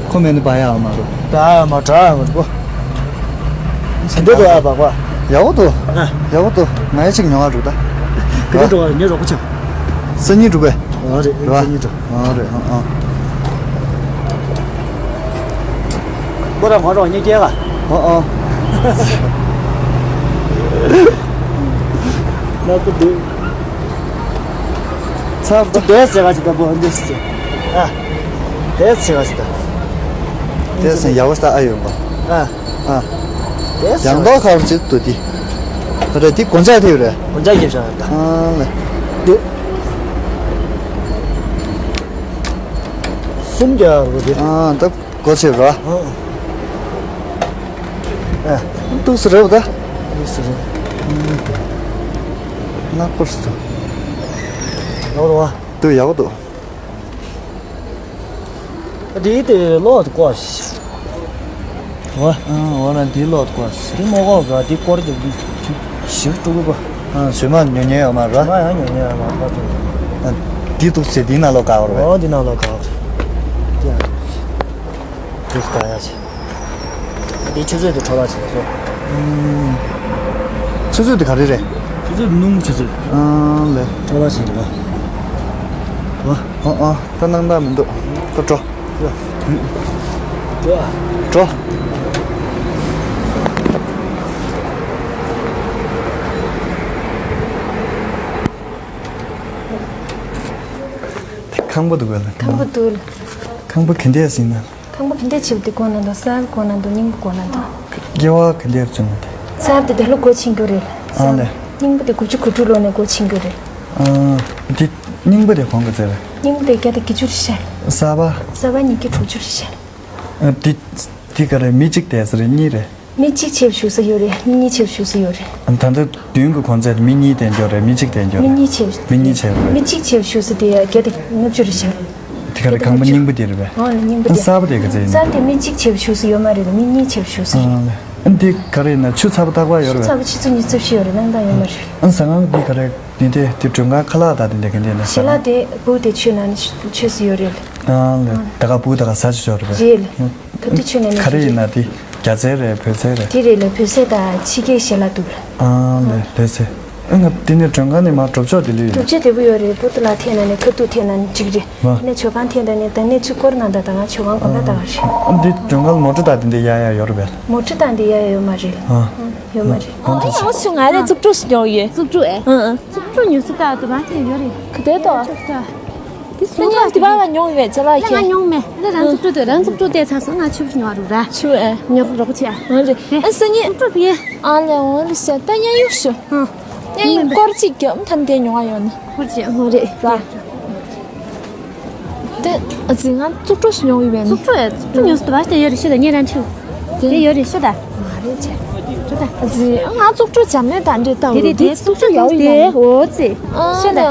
ཁོ་མེད་ན་བ་ཡ་མ་རོ། ད་ཡ་མ་དྲ་ཡ་མ་རོ། དེ་འདྲ་འདུག་ཨ་བག་བག་ཡག་པོ་འདུག་ཨ། ཡག་པོ་འདུག་ང་ཡ་གཅིག་ཉོ་བ་འགྲོ་ད། ག་རེ་འགྲོ་བ་ངའི་རོགས་པ་ཆགས། སང་ཉིན་འགྲོ་པས། ཨ་རེད་རེད་པ། སང་ཉིན་འགྲོ། ཨ་རེད་ཨ་ཨ། པོ་ར་ང་རོགས་ཉེ་སྐྱེལ་ག་ཨ་ཨ། ལག་པ་འདུག་ཚར་ད། དེ་ཟེར་ག་ཅི་ད་པོ་འདུག་ཟེར། ཨ། དེ་ཟེར་ག་ཅི་ད། དེ་ཟེར་ཡག་པོ་ད་ཨ་ཡོད་པ། ཨ། ཨ། ཡང་ཏོག་ཁ་བར་ཅིག་ཏུ་དེ། ད་རེ་དེ་གོན་ཆ་དེ་རེད། གོན་ཆ་རྒྱབ་བཞག་ཡོད་ད། ཨ་ལེ། དེ། གསུམ་རྒྱག་རོ་དེ། ཨ་ད་གོ་ཆེ་རོ། ཨ། ཨ། ཏུག་སི་རེད་ད། ཏུག་སི་རེད། ནག་པོ་སུ། ཡོད་རོ། དུ་ཡག་པོ་འདུག་འདི་དེ་ལོག་ཏུ་བཀོག་ཤིག་འོ། ཨ་འོ་ན་འདི་ལོག་ཏུ་བཀོག་ཤིག་འདི་མོ་གོ་ག་འདི་སྐོར་གྱི་ཞིག་དཀྲུག་གོ་ཨ་ཞུ་མ་ཉོ་ཉོ་ཡོད་མ་ར། མ་ཡང་ཉོ་ཉོ་ཡོད་མ་ར་ཏུ། ཨ་འདི་ཏུ་ཟེ་འདི་ན་ལོག་ག་བར་བས། འོ་འདི་ན་ལོག་ག་བར། ཏུ་ཟེ་ག་ཡ་ཆེ། འདི་ཆུ་ཚོད་དུ་འཕྲོ་བརླག་བྱེད་སོ། ཨུམ། ཆུ་ཚོད་དེ་ག་རེ་རེད། ཆུ་ཚོད་སྣུམ་ཆུ་ཚོད། ཨང་ལེ། འཕྲོ་བརླག་བྱེད་འདུག་ག་ཨ་ཨ་ད་སྣང་དག་མི་འདུག་ད་འགྲོ། འགྲོ། འགྲོ། དེ་ཁང་པ་འདུག་ག་ལ། ཁང་པ་འདུག་ཁང་པ་ག་འདྲས་ཟིན་ན། ཁང་པ་ག་འདྲས་ཆེ་བ་དེ་གོ་ན་འདུག་གསར་གོ་ན་འདུག་རྙིང་པ་གོ་ན་འདུག་སྐྱེ་བ་ག་འདྲས་བྱུང་བ་དེ། གསར་དེ་དེ་ལོ་སྒོ་ཕྱེ་རྒྱུ་རེད། ཨ་ལེ། རྙིང་པ་དེ་དགུ་བཅུ་གོ་དྲུག་ལོ་ནས་སྒོ་ཕྱེ་རྒྱུ་རེད། ཨ། དེ་རྙིང་པ་དེ་གོང་ག་ཚད་རེད། རྙིང་པ་དེ་བརྒྱ་དང་བརྒྱད་ཅུ་རེད་ཤག་གསར་པ། གསར་པ་ཉིས་བརྒྱ་དྲུག་ཅུ་རེད་ཤག་ཨ། དེ་དེ་ག་རེ་མི་གཅིག་དེ་ས་རེད་གཉིས་རེད། མི་གཅིག་ཆེ་བ་བཞུགས་ས་ཡོད་རེད། མི་གཉིས་ཆེ་བ་བཞུགས་ས་ཡོད་རེད། ད་ལྟ་མདུན་གྱི་གོང་ཚད་མི་གཉིས་དེ་འཇོག་རེད། མི་གཅིག་དེ་འཇོག་རེད། མི་གཉིས་ཆེ་བ། མི་གཉིས་ཆེ་བ་རེད། མི་གཅིག་ཆེ་བ་བཞུགས་ས་དེ་ཡ་བརྒྱ་དང་ལྔ་བཅུ་རེད་ཤག་དེ་ག་རེ་ཁང་པ་རྙིང་པ་དེ་རེད་པས། ཨོ་རྙིང་པ་དེ། གསར་པ་དེ་ག་ཚད་ཡིན་ན། གསར་པ་དེ་མི་གཅིག་ཆེ་བ་བཞུགས་ས་ཡོད་མ་རེད། མི་གཉིས་ཆེ་བ་བཞུགས་ས་རེད། ཨ་ལེ། ཨ་འདི་ག་རེ་ཡིན་ན་ཆུ་ཚ་པོ་རྟག་པར་ཡོད་རེད་པས། ཆུ་ཚ་པོ་ཆུ་ཚོད་ཉི་ཤུ་རྩ་བཞི་ཡོད་རེད། གནམ་ཐང་ཡོད་མ་རེད། ཨ་ཟ་ཁང་འདི་ག་རེ་འདི་འདི་འདི་མགྲོན་ཁང་ཁ་ལག་དང་འདི་འདྲ་ག་འདི་ན་ཟ་ཞལ་ལག་ཁང་། དེ་བུ་དེ་ཆུ་ནང་ནས་ཆུ་ཚོད་ཡོད་རེད། ཨ་ལས་ད་ག་བུ་ད་ག་ཟ་ཆུ་ཆོག་རེད་པས། རེད་ལ། ད་འདི་ཆུ་ནང་ནས་ག་རེ་ཡིན་ན་འདི་རྒྱ་ཚལ་རེད་བོད་ཚལ་རེད། དེ་རེད་ལ། བོད་ཚལ་དང་ཕྱི་རྒྱལ་ཞལ་ལག་འདུག་ལ། ཨ་ལས་བོད་ཚལ། ཨ་ང་འདི་ནས་མགྲོན་ཁང་ནས་མར་གྲོབ་ཆོག་དེ་ལུས་ཡིན། གྲོབ་ཆོག་དེ་བུ་ཡོད་རེད། བུ་དུ་ལ་ཐེན་ན་ནས་ཁ་ཐུག་ཐེན་ན་ནས་གཅིག་རེད། ཨ་ནས་མགྲོན་ཁང་ཐེན་ད་ནས་ད་ནས་ཆུ་སྐོར་ན་ད་ད་ང་མགྲོན་ཁང་གོམ་པ་ད་ག་རེད། ཨ་འདི་མགྲོན་ཁང་མོ་ཊ་དང་དེ་འདྲ་ཡ་ཡ་ཡོད་རེད་པས། མོ་ཊ་དང་དེ་ཡ་ཡ་ཡོད་མ་རེད། ཨ་ཡོད་མ་རེད། ཨ་ཨ་ཨ་ང་ཚོ་ང་རེ་བཙུགས་གྲོགས་ཤིག་ཡོང་ཡོད། བཙུགས་གྲོགས་ཨེ། ཨ་ཨ་བཙུགས་གྲོགས་ཉོ་སྲིད་ད་དུ་མ་ཐེན་ཡོད་རེད། ག་དེ་ཏོ། དེ་སུ་ཡང་དེ་བ་བ་མྱོང་ཡོད་ཅེ་ལ་ཁྱེད། ང་མྱོང་མེད། ལ་རང་བཙུགས་གྲོགས་དེ་རང་བཙུགས་གྲོགས་དེ་ཚ་སོང་ང་ཆུ་བཞི་ཉོ་རུ་ར། ཆུ་ཨེ། ཉོ་རུ་རོགས་ཆེ་ཨ། འོན་རེད། ཨ་སང་ཉིན་བཙུགས་གྲོགས་ཡེ། ཨ་ལས་འོན་རེད་ཟེར་ད་ཉན་གཡུག་ཞུ། ཨ། ཉན་གཡུག་སྐོར་གཅིག་རྒྱབ་ཐམ་དེ་མྱོང་ཡོད་ན། འོན་རེད། འོན་རེད་ར། དེ་ཨ་ཙི་ང་བཙུགས་གྲོགས་ཤིག་མྱོང་ཡོད་པས་ནི། བཙུགས་གྲོགས་ཨེ་བཙུགས་གྲོགས་ཉོ་སྲིད་ད་བ་དེ་ཡོད་རེད་ཤི་ད་ཉན་རང་ཆུ། དེ་ཡོད་རེད་ཤི་ད། མ་རེད་ཆེ། ཤི་ད། ཨ་ཙི་ང་བཙུགས་གྲོགས་བྱམས་ནས་ད་འདྲེ་ལྟ་བུ་དེ་རེད། དེ་བཙུགས་གྲོགས་ཡོད་ཡིན་ནི། འོ་ཙི། ཨ་ཤི་ད། ནི་ཨ།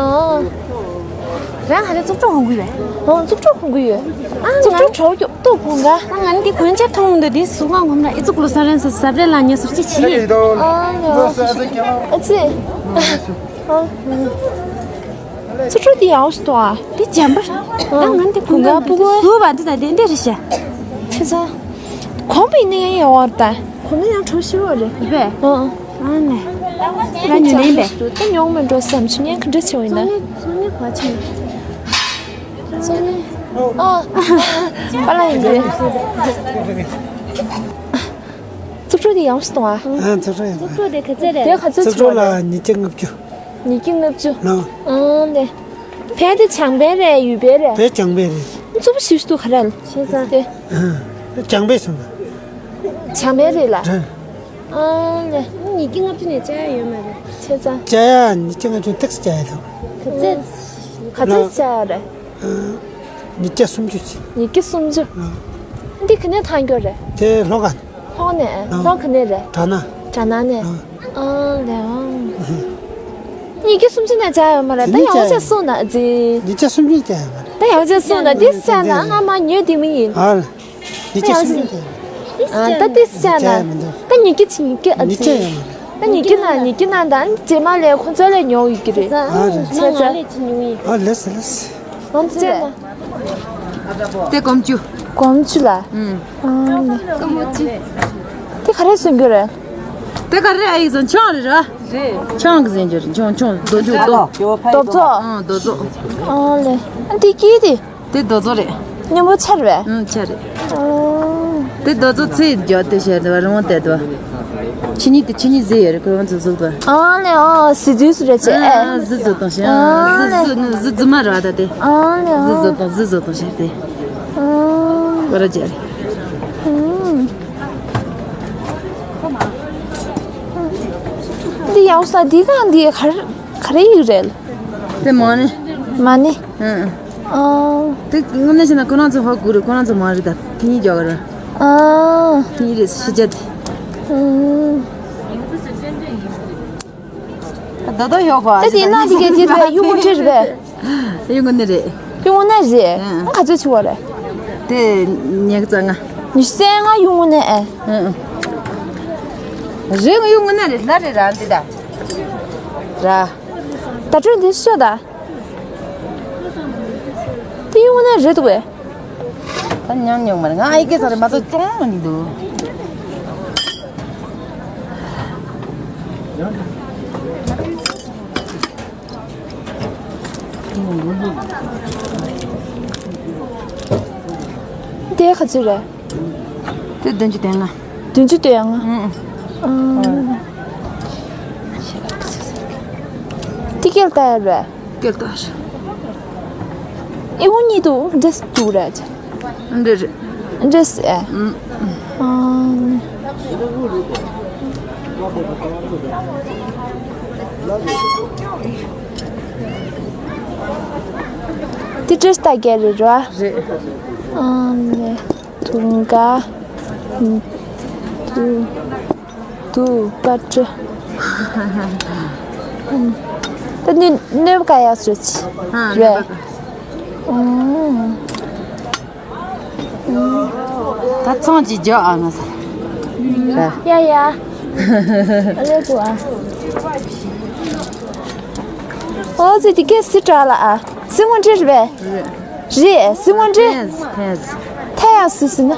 རང་ཧ་ལས་བཙུགས་གྲོགས་ཧོང་གུ་ཡོད། ཨོ་བཙུགས་གྲོགས་ཧོང་གུ་ཡོད། ཨ་བཙུགས་གྲོགས་གྲོགས་ཀྱོག་ཏོ་ཕུང་ག་ཨ་ང་འདི་གོན་ཆ་ཐོང་འདི་འདི་སུ་གང་ངོམ་ལ་ཨི་ཙུག་ལོ་ས་རན་ས་ས་བྲེ་ལ་ཉེ་སུར་ཅི་ཆི། ཨ་ནི་ཨ་ཙི། ཨ་བཙུགས་གྲོགས་འདི་ཡག་ཤོས་ཏོ་ཨ། འདི་འཇམ་པ། ཨ་ང་འདི་གོན་ག་ཕུང་ག་སུ་བ་འདི་ད་འདི་འདི་རེད་ཤ། ཁྱེད་ཚ། གོམ་པ་ཡིན་ན་ཡང་ཡག་བར་ད། གོམ་པ་ཡང་གྲོགས་ཤི་བ་རེད། བས། ཨ། ཨ་ནས། ང་ཉོ་ནས་པས། ད་ཉོང་མི་འགྲོ་བསམ་ཆུ་ཉན་ག་འདྲ་ཆེ་བ་ཡིན་ན། སོ་ཉན་སོ་ཉན་ག་ཆེ། སོ་ཉན། ཨ། པ་ལ་ཡིན་གྱི། བཙུགས་གྲོགས་དེ་ཡག་ཤོས་གཏོང་ཨ། ཨ་བཙུགས་གྲོགས་ཡག་པ། བཙུགས་གྲོགས་དེ་ག་ཚད་རེད། དེ་ག་ཚད་བཙུགས་གྲོགས་ལ་ཉིས་བརྒྱ་ལྔ་བཅུ། ཉིས་བརྒྱ་ལྔ་བཅུ། ལགས། ཨ་ལེ། བལ་དེ་བྱང་བལ་རེད་ཡུལ་བལ་རེད། བལ་བྱང་བལ་རེད། མཛུབ་ཞིབ་ཏུ་ག་རེ་ལ། ཤེས་ཚ། དེ། ཨ། བྱང་བལ་སོང་ད། བྱང་བལ་རེད་ལ། རེད། ཨ་ལེ། ཉིས་བརྒྱ་ལྔ་བཅུ་ནས་བཅའ་ཡ་ཡོད་མ་རེད། ཤེས་ཚ། བཅའ་ཡ་ཉིས་བརྒྱ་ལྔ་བཅུ་ཏོག་ཙམ་བཅའ་ཡ་དང་། ག་ཚད། ག་ཚད་བཅའ་ཡ་རེད། ཨ། ཉིས་བརྒྱ་སུམ་ཅུ་ཅིག་ཉིས་བརྒྱ་སུམ་ཅུ། ཨ། འདི་ག་ནས་ཐང་རྒྱུ་རེད། དེ་ལྷོ་ཁ་ནས། ལྷོ་ནས། ཨ། ལྷོ་ག་ནས་རེད། དྲ་ན། དྲ་ན་ནས། ཨ། ཨ་ལེ་ཨང་། ཉིས་བརྒྱ་སུམ་ཅུ་ནས་བཅའ་ཡོད་མ་རེད། ད་ཡང་བཅའ་སོང་ན་ཟི། ཉིས་བརྒྱ་སུམ་ཅུ་བཅའ་ཡོད་མ་རེད། ད་ཡང་བཅའ་སོང་ན་འདི་བཅའ་ན་ང་མ་ཉོས་དེ་མི་ཡིན། ཨ་ལ། ཉིས་བརྒྱ་སུམ་ཅུ་བཅའ་ཡོད། ཨ་ད་འདི་བཅའ་ན། ད་ཉིས་བརྒྱ་ཅིག་ཉིས་བརྒྱ་ཨ་ཉིས་ཟི། བརྒྱ་ཡོད་མ་རེད། ད་ཉིས་བརྒྱ་ན་ཉིས་བརྒྱ་ན་ད་རྗེས་མ་ལས་ཁོང་ཚོ་ལས་ཉོ་ཡི་གི་རེད། ཨ་རེད། བཅའ་ཚ། ཨ་ལེ་སི་ལེ་སི། ཨ་བཅའ་ན། དེ་གོམ་ཆུ། གོམ་ཆུ་ལ། ཨུམ། ཨ་ནི། གོམ་ཆུ། དེ་ག་རེ་སོན་རྒྱུ་རེད། དེ་ག་རེ་ཨ་ཡིག་ཚང་ཆང་རེད་ར། རེད། ཆང་གི་ཟེར་རྒྱུ་རེད། ཆང་ཆང་རྡོ་རྗོ་རྡོ། རྡོ་བཙོག་ཨང་རྡོ་བཙོག་ཨ་ལེ། ཨ་འདི་སྐྱིད་དེ། དེ་རྡོ་བཙོག་རེད། སྙོམས་པོ་ཆར་བས། ཨང་ཆར་རེད། ཨ། དེ་རྡོ་བཙོག་ཚེ་རྒྱ་དེ་བྱས་དེ་བ་རང་དེ་དེ་བ། ཆི་ནི་དེ་ཆི་ནི་ཟེར་ཡོད་རེད་ཁོ་རང་ཚོ་གཟུགས་དེ། ཨ་ལེ་ཨ་ཟི་ཟི་སུ་རེད་ཆེ། ཨ་ཟི་ཟི་དང་ཞེ། ཨ་ཟི་ཟི་ནི་ཟི་ཟི་མ་ར་ད་དེ། ཨ་ལེ་ཨ། ཟི་ཟི་དང་ཟི་ཟི་དང་ཞེ་དེ། ཨ། བ་ར་ཇ་རེད། ཨ། འདི་ཡག་ས་འདི་ག་འདི་ག་རེ་ག་རེ་ཡིག་རེད། དེ་མ་ནི། མ་ནི། ཨ། ཨ། དེ་དངོས་གནས་བྱས་ན་ཁོ་རང་ཚོ་ཧ་གོ་རེད། ཁོ་རང་ཚོ་མ་རེད་ད། དེ་གཉིས་རྒྱག་གི་རེད། ཨ། དེ་གཉིས་རེད་ཤི་ཅད་དེ། ཨ། ད་ད་ཡོག་པ། ད་དེ་ན་དེ་ག་དེ་རེད་ཡུ་གུ་ཁྲི་རེད། ཡུ་གུ་ནི་རེད། ཡུ་གུ་ནི་རེད། ཨ། ཨ་ག་ཚོད་ཆུ་བ་རེད། དེ་ཉི་ཤུ་རྩ་ལྔ། ཉི་ཤུ་རྩ་ལྔ་ཡུ་གུ་ནི་ཨེ། ཨ་ཨ། རེད་ཡུ་གུ་ནི་རེད་ལ་རེད་ར་འདི་ད། ར། ད་དྲོད་འདི་ཤོད་ད། དེ་ཡོང་ནས་རེད་འདུག་གས། ད་ཉམས་མྱོང་མ་རེད། ང་ཨི་ཀེ་ས་རེད་མ་ཚད་ཅུང་མི་འདུག་དེ་ག་ཚོད་རེད། དེ་བདུན་ཅུ་དོན་ལྔ། བདུན་ཅུ་དོན་ལྔ། ཨང་། ཨང་། དེ་སྐད་ལྟ་ཡ་རེད། སྐད་ལྟ་ཡ། ཨེ་འུ་གཉིས་དུ་འདྲེས་འདུག་རེད། འདྲེས་རེད། འདྲེས་ཨེ། ཨང་། ཨང་། དེ་འདྲེས་ལྟ་རྒྱལ་རེད་ར། རེད། ཨང་ནས། དུང་དཀར། དུ། དུ་དཀར་སྤྲི། ད་ནི་གནོད་པ་ག་ཡག་སོ་ཆི། ཨ། རེད། གནོད་པ་ག། ད་ཚོང་ཅིག་རྒྱག་ཨ་ང་ས། ཡ་ཡ། ཨ་ལེ་བུ་ཨ། ཨོ་ཙི་དེ་གས་སི་དྲག་ལ་ཨ། སི་སྔོན་འདྲེ་རེད་པས། རེད་སི་སྔོན་འདྲེ། ཐན་ཟི་ཐན་ཟི། ཐན་ཡང་སི་ཟི་ན།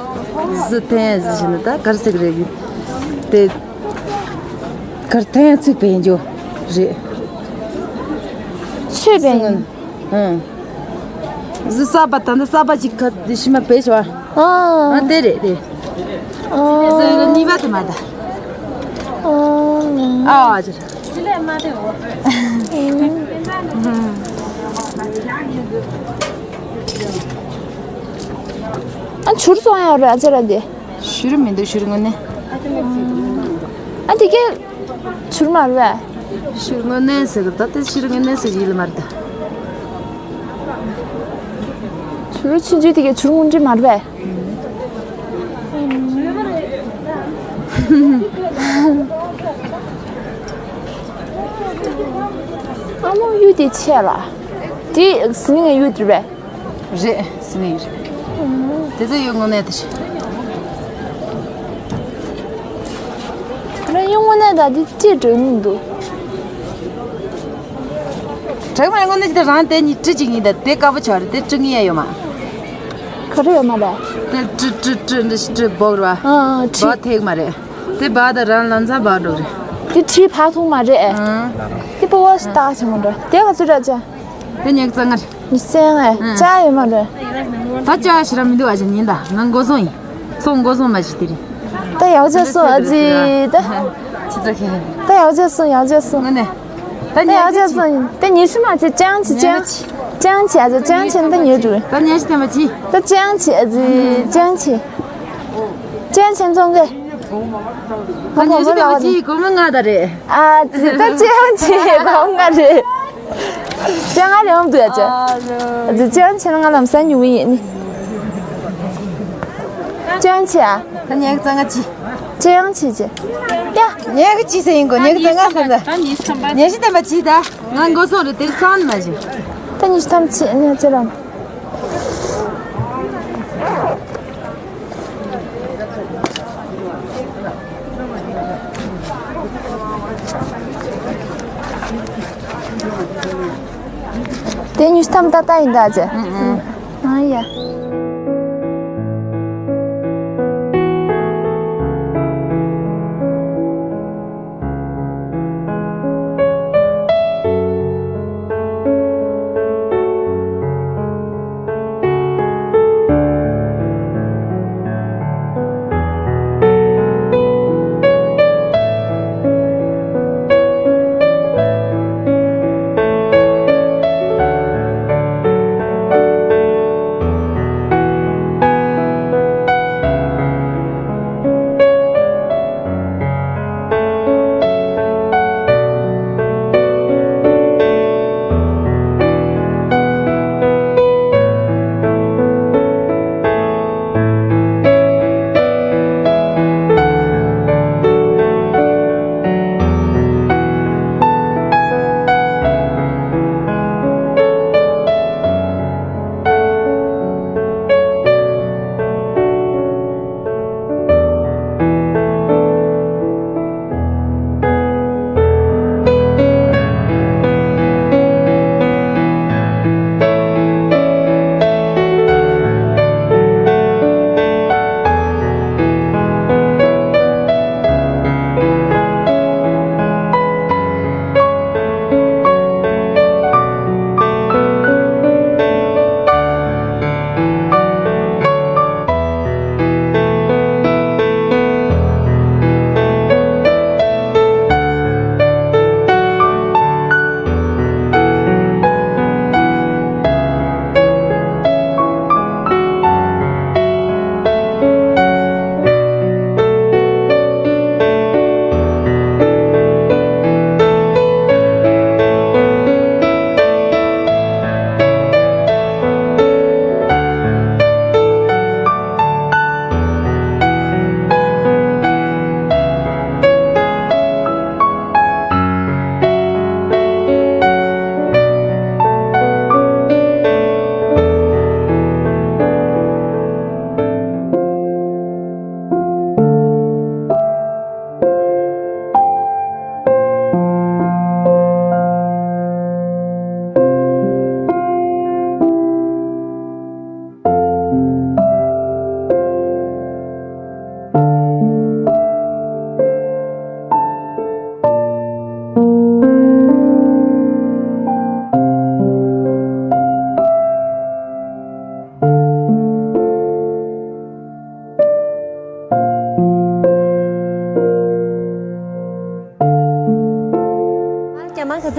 ཟི་ཐན་ཟི་ཟི་ན་ད་གར་སི་ག་རེད་གི། དེ། གར་ཐན་ཡང་ཚུགས་པའི་འཇོ། རེད། ཚུགས་པའི། ཨང་། ཟི་ས་པ་ད་འདི་ས་པ་ཅིག་ཁ་འདི་ཤི་མ་པེ་ཤ་བ། ཨ། ཨ་དེ་རེད་དེ། ཨ། ཟི་ལ་གཉིས་པ་དེ་མ་ད། ཨ། ཨ་ཅི། ཨ་ཆུར་སོང་ཡ་ར་ཅི་ར་དེ། ཤུར་མི་འདུག་ཤུར་ངོ་ནས། ཨ་དེ་གས། ཆུར་མ་རེད་པས། ཤུར་ངོ་ནས་ཟེར་གི་ད་དེ་ཤུར་ངོ་ནས་ཟེར་ཡིན་ལ་མ་རེད་ད། ཆུར་ཆུ་ཆུ་དེ་གས་ཆུར་ངོ་འདྲི་མ་རེད་པས། ཨ་མོ་གཡུ་དེ་ཆེ་ལ། དེ་ཟི་ནི་ངའི་གཡུ་དེ་རེད་པས། རེད། སི་ནི་རེད། དེ་ཚོ་ཡོད་དངོས་གནས་དེ་རེད། རེད་ཡོད་དངོས་གནས་ད་དེ་ཅི་འགྲོ་ནི་འདུག་དྲེག་མ་དངོས་གནས་ཅི་ད་རང་དེ་གཉིས་ཀྲི་གཅིག་ཡིན་ད་དེ་དཀར་པོ་ཆགས་རེད་དེ་ཀྲི་ངི་ཡ་ཡོད་མ། ག་རེ་ཡོད་མ་རེད། དེ་ཀྲི་ཀྲི་ཀྲི་འདི་ཀྲི་སྦོག་ར། ཨ་ཨ་ཀྲི། སྦོག་ཐེག་མ་རེད། དེ་སྦོག་ད་རང་ལམ་སང་སྦོག་འགྲོ་རེད། དེ་ཁྲི་ཕར་ཐུག་མ་རེད། ཨ། དེ་པོ་བ་ཞིག་བཏགས་བྱེད་མ་འགྲོ་དེ་ག་ཚོད་ར་ཅག་དེ་ཉེག་ཙང་ངར། མི་སེང་ཨེ། ཨ། ཅག་ཡོད་མ་རེད། ད་ཅག་ཞེ་དྲག་མི་འདུག་ཨ་ཅག་ཉིན་ད་ང་མགོ་སོང་ཡིན། སོང་མགོ་སོང་མ་ཞིག་དེ་རིང་། ད་ཡག་ཅག་སོང་ཨ་ཙི་ད། ཅི་ཙག་ཁེ། ད་ཡག་ཅག་སོང་ཡག་ཅག་སོང་། ངོ་ནས། ད་ཉག་ཅག་སོང་ཡིན་ད་ཉི་ཤུ་མ་ཅི་ཅང་ཅི་ཅང་། ཅང་ཅི་ཨ་ཙི་ཅང་ཅི་ད་ཉེ་དུ། ད་ཉག་ཅི་ཐེན་པ་ཅི། ད་ཅང་ཅི་ཨ་ཙི་ཅང་ཅི། ཅང་ཅི་ཙོང་གེ། ད་ཉག་ཅི་ཐེན་པ་ཅི་གོ་མ་ང་ད་རེད། ཨ་ཙི་ད་ཅང་ཅི་གོ་ང་རེད། ཅང་ང་རེད་འོང་དུ་ཡ་ཅི། ཨ་ཙི་ཅང་ཅི་ན་ང་ལམ་སང་ཉུ་བི་ཡིན་ནི། ཅང་ཅི་ཨ། ད་ཉག་ཙང་ང་ཅི། ཅི་ཡང་ཅི་ཅི། ཡ། ཉག་གི་ཅི་ཟེར་ཡིན་གོ་ཉག་ཙང་ང་ཟེར་ད། ཉག་ཤི་ཐེན་པ་ཅི་ད། ང་མགོ་སོང་རེད་དེར་སང་མ་ཅི། ད་ཉི་ཤུ་ཐམ་ཅི་ཉག་ཅི་རང་། དེ་ཉི་ཤུ་ཐམ་ཏག་ཏག་ཡིན་ད་ཅི། ཨང་ཡ།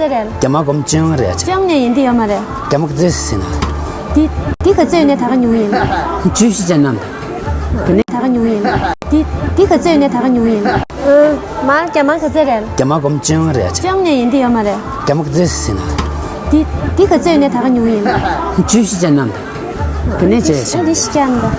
རེད། རྒྱ་མ་སྒོར་མོ་བཅོ་ལྔ་རེད། བཅོ་ལྔ་ནས་ཡིན་དུས་ཡོད་མ་རེད། རྒྱ་མ་ག་ཚོད་ཟིན་ན། འདི་འདི་ག་ཚོད་ནས་ད་ག་ཉུང་ཡིན། བཅུ་བཞི་ཅན་ནམ། དེ་ནས་ད་ག་ཉུང་ཡིན། འདི་འདི་ག་ཚོད་ནས་ད་ག་ཉུང་ཡིན། ཨ། མར་རྒྱ་མ་ག་ཚོད་རེད། རྒྱ་མ་སྒོར་མོ་བཅོ་ལྔ་རེད། བཅོ་ལྔ་ནས་ཡིན་དུས་ཡོད་མ་རེད། རྒྱ་མ་ག་ཚོད་ཟིན་ན། འདི་འདི་ག་ཚོད་ནས་ད་ག་ཉུང་ཡིན། བཅུ་བཞི་ཅན་ནམ། དེ་ནས་བྱས་ཤིང་། འདི་ཤི་ཀྱང་འདུག་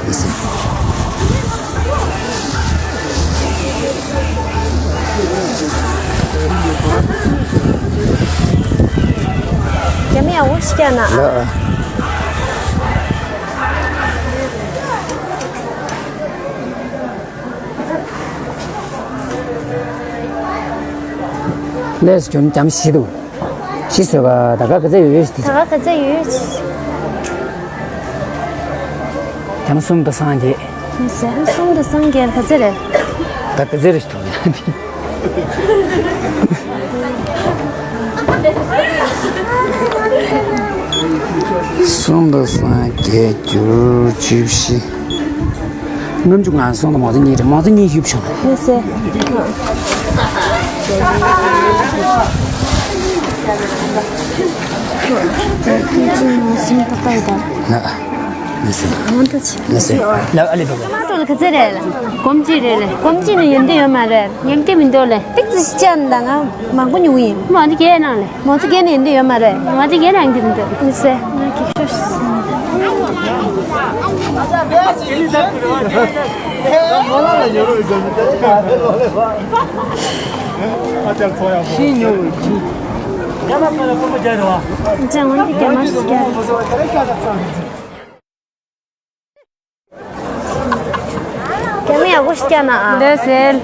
རྒྱ་མི་ཡག་པོ་ཤི་ཀྱང་ན། ལགས། ལས་ཀྱང་འཇམ་ཞིག་འདུག་ཤི་ཟེར་བ་ད་ག་ག་ཚད་ཡོད་ཡོད་ཤི། ད་ག་ག་ཚད་ཡོད་ཡོད་ཤི། ཡང་གསུམ་དང་སངས་རྒྱས། མི་ཟེར་གསུམ་དང་སངས་རྒྱས་ག་ཚད་རེད། ད་ག་ཚད་རེད་ཐུག་ཡ། གསུམ་དང་སངས་རྒྱས་བསྒྱུར་བཅུ་བཞི། ལྔ་བཅུ་ང་གསུམ་དང་མང་ཚོགས་གཉིས་རེད། མང་ཚོགས་གཉིས་ཞུ་བྱུང་། མི་ཟེར། ལྔ་བཅུ་ང་གསུམ་ཏག་ཏག་ཡོད་ད། ལགས། མི་ཟེར། ང་ད་ཆི། མི་ཟེར། ལགས་ཨ་ལེ་བ་བ། ཊ་མ་ཊོ་ལ་ག་ཚད་རེད་ལགས། སྒོར་མོ་གཅིག་རེད་ལགས། སྒོར་མོ་གཅིག་ནས་ཡོད་འདི་ཡོད་མ་རེད། ཡོད་འདི་མི་འདུག་ལགས། ཏིག་ཙི་ཤི་ཅན་ད་ང་མང་པོ་ཉོ་གི་ཡིན། མང་ཚོགས་བརྒྱད་ནང་ལས། མང་ཚོགས་བརྒྱད་ནས་འདི་ཡོད་མ་རེད། མང་ཚོགས་བརྒྱད་ནང་འདི་མི་འདུག་མི་ཟེར། ང་གི་ཤོ་ཤི། ཤི་ཉོ་གི། ཅང་ང་འདི་རྒྱ་མ་ཤི་རྒྱ། རྒྱ་མི་ཡག་པོ་ཞིག་རྒྱག་ན་ཨ། འདོད་ཟེར།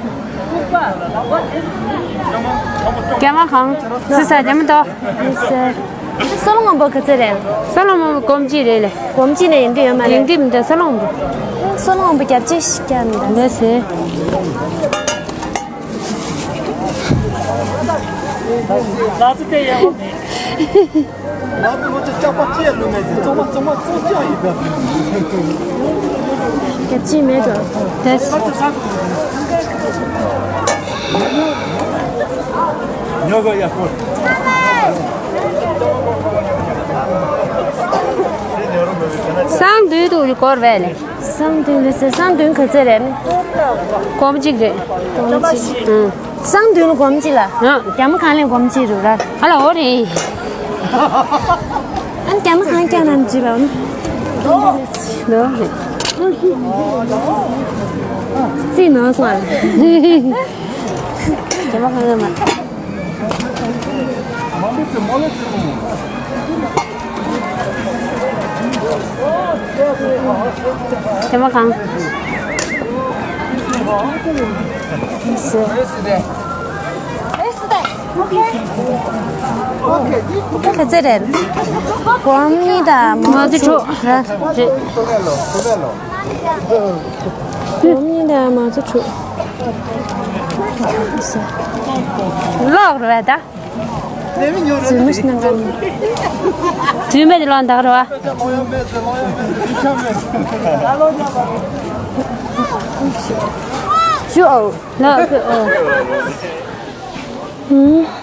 རྒྱ་མ་གང་། སི་ས་རྒྱ་མི་དོ། འདོད་ཟེར། སོལ་སྔོན་པོ་ག་ཚོད་རེད། སོལ་སྔོན་པོ་སྒོར་མོ་གཅིག་རེད་ལགས། སྒོར་མོ་གཅིག་ནས་ཡིན་དུས་ཡོད་མ་རེད། ཡིན་དུས་མི་འདུག་སོལ་སྔོན་པོ། སོལ་སྔོན་པོ་རྒྱབ་ཆས་ཤིག་རྒྱག་ན་ད། འདོད་ཟེར། ང་ཚོ་དེ་ཡག་པོ་མེད། ང་ཚོ་ལོ་ཆ་ཆག་པ་ཅི་ཡང་ལོས་མེད་ཟེར། གཙང་མ་གཙང་མ་གཙང་རྐྱང་ཡིན་ད། རྒྱབ་ཆས་མེད་འགྲོ། དེ། ཉོ་གི་ཡག་པོ། སང་དུས་དུ་སྐོར་བས་ལེ། སང་དུས་ལེ་ཟེར། སང་དུས་ག་ཚོད་རེད། སྒོར་མོ་གཅིག་རེད། སྒོར་མོ་གཅིག་ཨང་། སང་དུས་ལ་སྒོར་མོ་གཅིག་ལ། ཨང་། རྒྱ་མ་གང་ལས་སྒོར་མོ་གཅིག་རུ་ར། ཨ་ལ་འོ་རེད། ཨ་ནི་རྒྱ་མ་གང་རྒྱག་ན་འཇིབ་པ་ནི། ལོ་རེད། རྩིས་ནང་སོང་ཨ། རྒྱ་མ་གང་ལ་མ། ཐེངས་མ་གང་། ད་ག་ཚོད་རེད། སྒོར་མོ་གཉིས་དང་མང་ཚོགས་དྲུག་རེད། སྒོར་མོ་གཉིས་དང་མང་ཚོགས་དྲུག་ལོག་རེད་ད། རྫུན་མ་ཞིག་གནང་ག་མིན། རྫུན་མ་དེ་ལོག་འདག་རེད་བ། ཞུ་ཨོ། ལགས་ཨོ།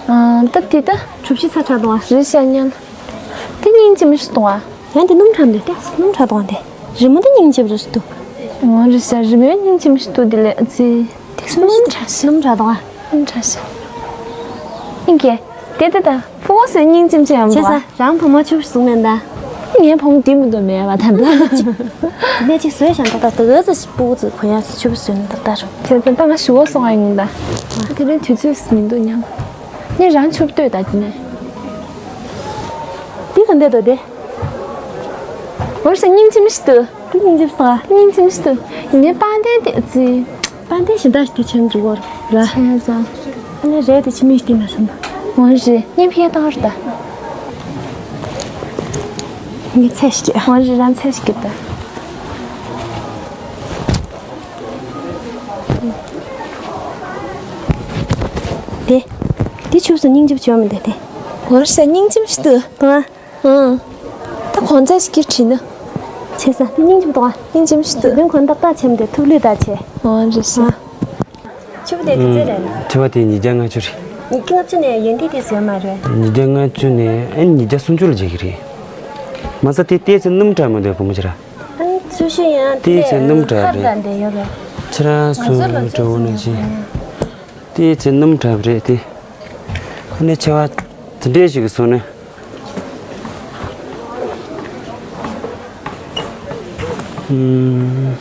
ཨང་། ད་དེ་ད། གྲུ་བཞི་ཚ་དྲག་གཏོང་བ། རེད་ཤག་ཉལ། དེ་སྙིང་རྗེ་མོ་ཞིག་གཏོང་བ། ཡང་དེ་སྣུམ་དྲག་འདུག་དེ་སྣུམ་དྲག་གཏོང་བ་དེ། རི་མོ་དེ་སྙིང་རྗེ་པོ་རེད་འདུག་འོ་རེད་ཤག་རི་མོ་སྙིང་རྗེ་མོ་ཞིག་འདུག་དེ་ལས་ཙི། དེ་སྣུམ་དྲག་ཤག་སྣུམ་དྲག་གཏོང་བ། སྣུམ་དྲག་ཤག་ཨིན་གྱི། དེ་དེ་ད་ཕུ་བོ་ཟེར་སྙིང་རྗེ་མོ་ཅིག་ཡང་བྱས་འདུག་ཙང་རང་བུ་མོ་ཆུ་བཟུང་མེད་ད། ངའི་བུ་མོ་དེ་མི་འདུག་མེད་པ་ད་འདུག་ནས་ཅིག་བཟོས་ཤག་ད་ད་ད་ཙི་ཕུ་བོ་ཙི་གོ་ཡ་ཆུ་བཟུང་ད་ད་རུ། བྱས་ཙང་ད་ང་ཞུ་བ་སོང་ཨ་ཡིན་ད། དེ་རིང་དུས་ཚོད་མི་འདུག་སྙམ། ངས་རང་ཆུ་བཏོད་ད་དེ་ནས། འདི་ག་འདྲ་འདུག་དེ། འོ་ཟེར་སྙིང་རྗེ་མོ་ཞིག་འདུག་དེ་སྙིང་རྗེ་མོ་ཞིག་འདུག་ཡིན་ནའི་པང་གདན་དེ་ཙི། པང་གདན་གཞན་དག་ཞིག་དེ་ཆེན་འགྲོ་གོ་ར། བྱས་ཙང་། ཨ་ནི་རེད་དེ་ཕྱི་མིག་དེ་མ་སོང་ན། འོ་རེད་སྙིང་ཕེ་བཏང་ར་ད། ངས་ཚད་ཞིག་འོ་རེད་རང་ཚད་ཞིག་ད། དེ། དེ་ཆུ་བཟོ་སྙིང་རྗེ་བྱོས་མི་འདུག་དེ། འོ་རེད་སྙིང་རྗེ་ཞིག་འདུག་ད། ཨང་། ད་གོང་ཚད་ཞིག་གིས་བྲིས་ན། བྱས་ཙང་སྙིང་རྗེ་པོ་དང་། སྙིང་རྗེ་པོ་ཞིག་འདུག་དེ་གོང་ཏག་ཏག་བྱས་མི་འདུག་ཐུབ་ལུས་ད་བྱས། ཨོ་རེད་ཤག་ཆུ་བོ་དེ་ག་ཚོད་རེད། ཆུ་བོ་དེ་ཉིས་བརྒྱ་ལྔ་བཅུ་རེད། ཉིས་བརྒྱ་ལྔ་བཅུ་ནས་ཡོན་ཏན་དེ་བཟོས་མ་རེད། ཉིས་བརྒྱ་ལྔ་བཅུ་ནས་ཨ་ཉིས་བརྒྱ་སུམ་ཅུ་ལ་བརྗེ་གི་རེད། མ་ས་དེ་ཏོག་ཙམ་སྣུམ་དྲགས་མི་འདུག་བུ་མོ་ཁྱེད་རང་། ཨ་ནི་ཚོས་གཞི་ཡང་ཏོག་ཙམ་སྣུམ་དྲགས་ཧར་རེད། དང་དེ་ཡོད་རེད། ཁྱེད་རང་ང་ཚོ་ལ་སུ་འགྲོ་འོང་ནས་ཅི། ཏོག་ཙམ་སྣུམ་དྲགས་རེད་དེ། ཨ་ནི་ཆེ་བ་དེ་འདྲས་ཞིག་གི་སོང་ནས། ཨུམ།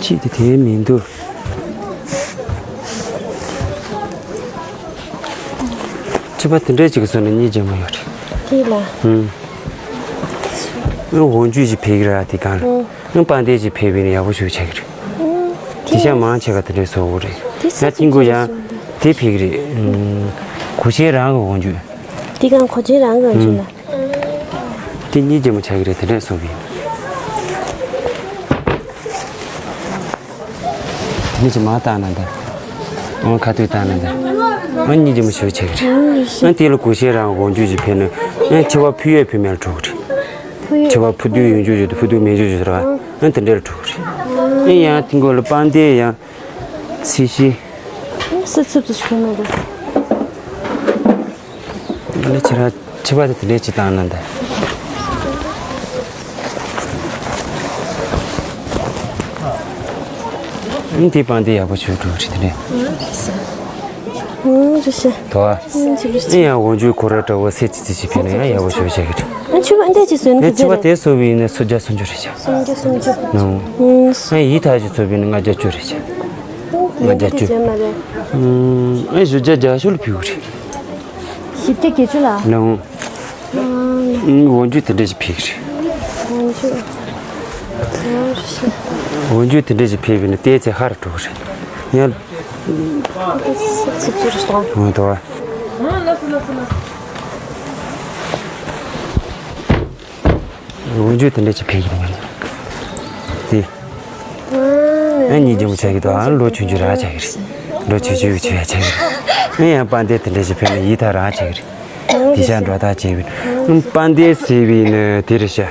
ཅི་དེ་དེ་མི་འདུག་ཕྱི་པ་དེ་འདྲས་ཅིག་གི་བཟོ་ན་གཉིས་རྗེས་མ་ཡོད་རེད། དེ་ལ། ཨུམ། ཨུ་འོག་འཇུག་ཅིག་ཕེབས་ཀྱི་ར་དེ་གང་ལ། ཨུམ། ཨུ་པང་གདན་ཅིག་ཕེབས་པས་ན་ཡག་པོ་ཞིག་ཆགས་ཀྱི་རེད། ཨུམ། དེ་ཤ་མང་ཆེ་ག་དེ་འདྲས་བཟོ་དགོས་རེད། དེ་ཡང་ས་ཏིང་གོ་ཚོ་ཡང་བཟོ་འདུག་དེ་ཕེབས་ཀྱི་རེད། ཨུམ། གོས་ཆེན་རང་གི་འོག་འཇུག་དེ་གང་གོས་ཆེན་རང་གི་འོག་འཇུག་ལ། དེ་གཉིས་རྗེས་མ་ཆགས་ཀྱི་རེད་དེ་འདྲས་བཟོ་གི་ཡིན། དེ་ནས་ཅིག་མར་བཏང་ན་འདི། ཨང་ཁ་ཐུག་བཏང་ན་འདི། ཨང་གཉིས་ཀྱི་མི་ཞུ་བྱེད་ཀྱི་རེད། ཨང་དེ་ལ་གུ་ཤེ་རང་དགོང་རྒྱུ་ཅིག་ཕེབས་ན། ཨང་ཆེ་བ་ཕུ་ཡོད་ཕུ་མེད་ལ་འགྲོ་གི་རེད། ཆེ་བ་ཕུ་དུས་ཡོང་རྒྱུ་ཡོད་དུས་ཕུ་དུས་མེད་རྒྱུ་ཡོད་ར། ཨང་དེ་འདྲ་ལ་འགྲོ་གི་རེད། ཨང་ཡང་ཐིང་གོ་ལ་པང་གདན་ཡང་། ཚིག་ཤི། སི་ཚིབ་ཏུ་ཞུ་མེད་རེད། ཨ་ནི་ཁྱེད་རང་ཕྱི་པ་དེ་དེ་འདྲས་ཅིག་བཏང་ན་འདི། ཨ་ནི་དེ་པང་དེ་ཡག་པོ་བྱོས་འགྲོ་རེད་དེ་འདྲས། ཨུམ་རེད་ཤག་དོ། ཨུམ་ཅི་རེད། ཨེ་ཡང་འོག་འཇུག་ཁོ་ར་འདྲ་བོ་སེ་ཙི་ཙི་ཅིག་ཕེབས་ན་ཡང་ཡག་པོ་བྱོས་བྱ་གི་རེད། ཨ་ཕྱི་པ་འདི་ཅིག་བཟོས་ན་ཨེ་ཕྱི་པ་དེ་བཟོ་བའི་ཡིན་ན་སུམ་བརྒྱ་སུམ་ཅུ་རེད་ཤག་སུམ་བརྒྱ་སུམ་ཅུ། ནོ། ཨུམ། ཨེ་ཡིད་ཐག་ཅིག་བཟོ་བའི་ཡིན་ན་ལྔ་བརྒྱ་བཅུ་རེད་ཤག་ལྔ་བརྒྱ་བཅུ། ཨུམ། ཨེ་བཞི་བརྒྱ་བརྒྱད་ཅུ་ལ་ཕུལ་གི་རེད། བཞི་བརྒྱ་བརྒྱད་ཅུ་ལ་ཕུལ་གི་རེད། ལོང་། འོག་འཇུག་དེ་འདྲ་ཞིག་ཕེབས་ཀྱི་རེད། འོག་འཇུག་དེ་འདྲ་ཞིག་ཕེབས་པས་ན་ཏོག་ཙམ་ཧར་འགྲོ་གི་རེད། ཡང་། འོ་དོ། འོག་འཇུག་དེ་འདྲ་ཅིག་ཕེབས་ཀྱི་རེད། དེ། ཨ་གཉིས་རྗེ་མོ་ཆགས་ཀྱི་འདུག་ཨ་ལོ་ཆུང་ཆུང་རང་ཆགས་ཀྱི་རེད། ལོ་ཆུང་ཆུང་གི་ཆུ་ཡ་ཆགས་ཀྱི་རེད། ཨ་ཡང་པང་གདན་དེ་འདྲ་ཞིག་ཕེབས་ན་ཡིད་ཐག་རང་ཆགས་ཀྱི་རེད། དེ་ཤ་འགྲོ་ཐག་བཅད་པའི། ཨ་པང་གདན་ཟེར་བའི་ནི་དེ་རེད་ཤག་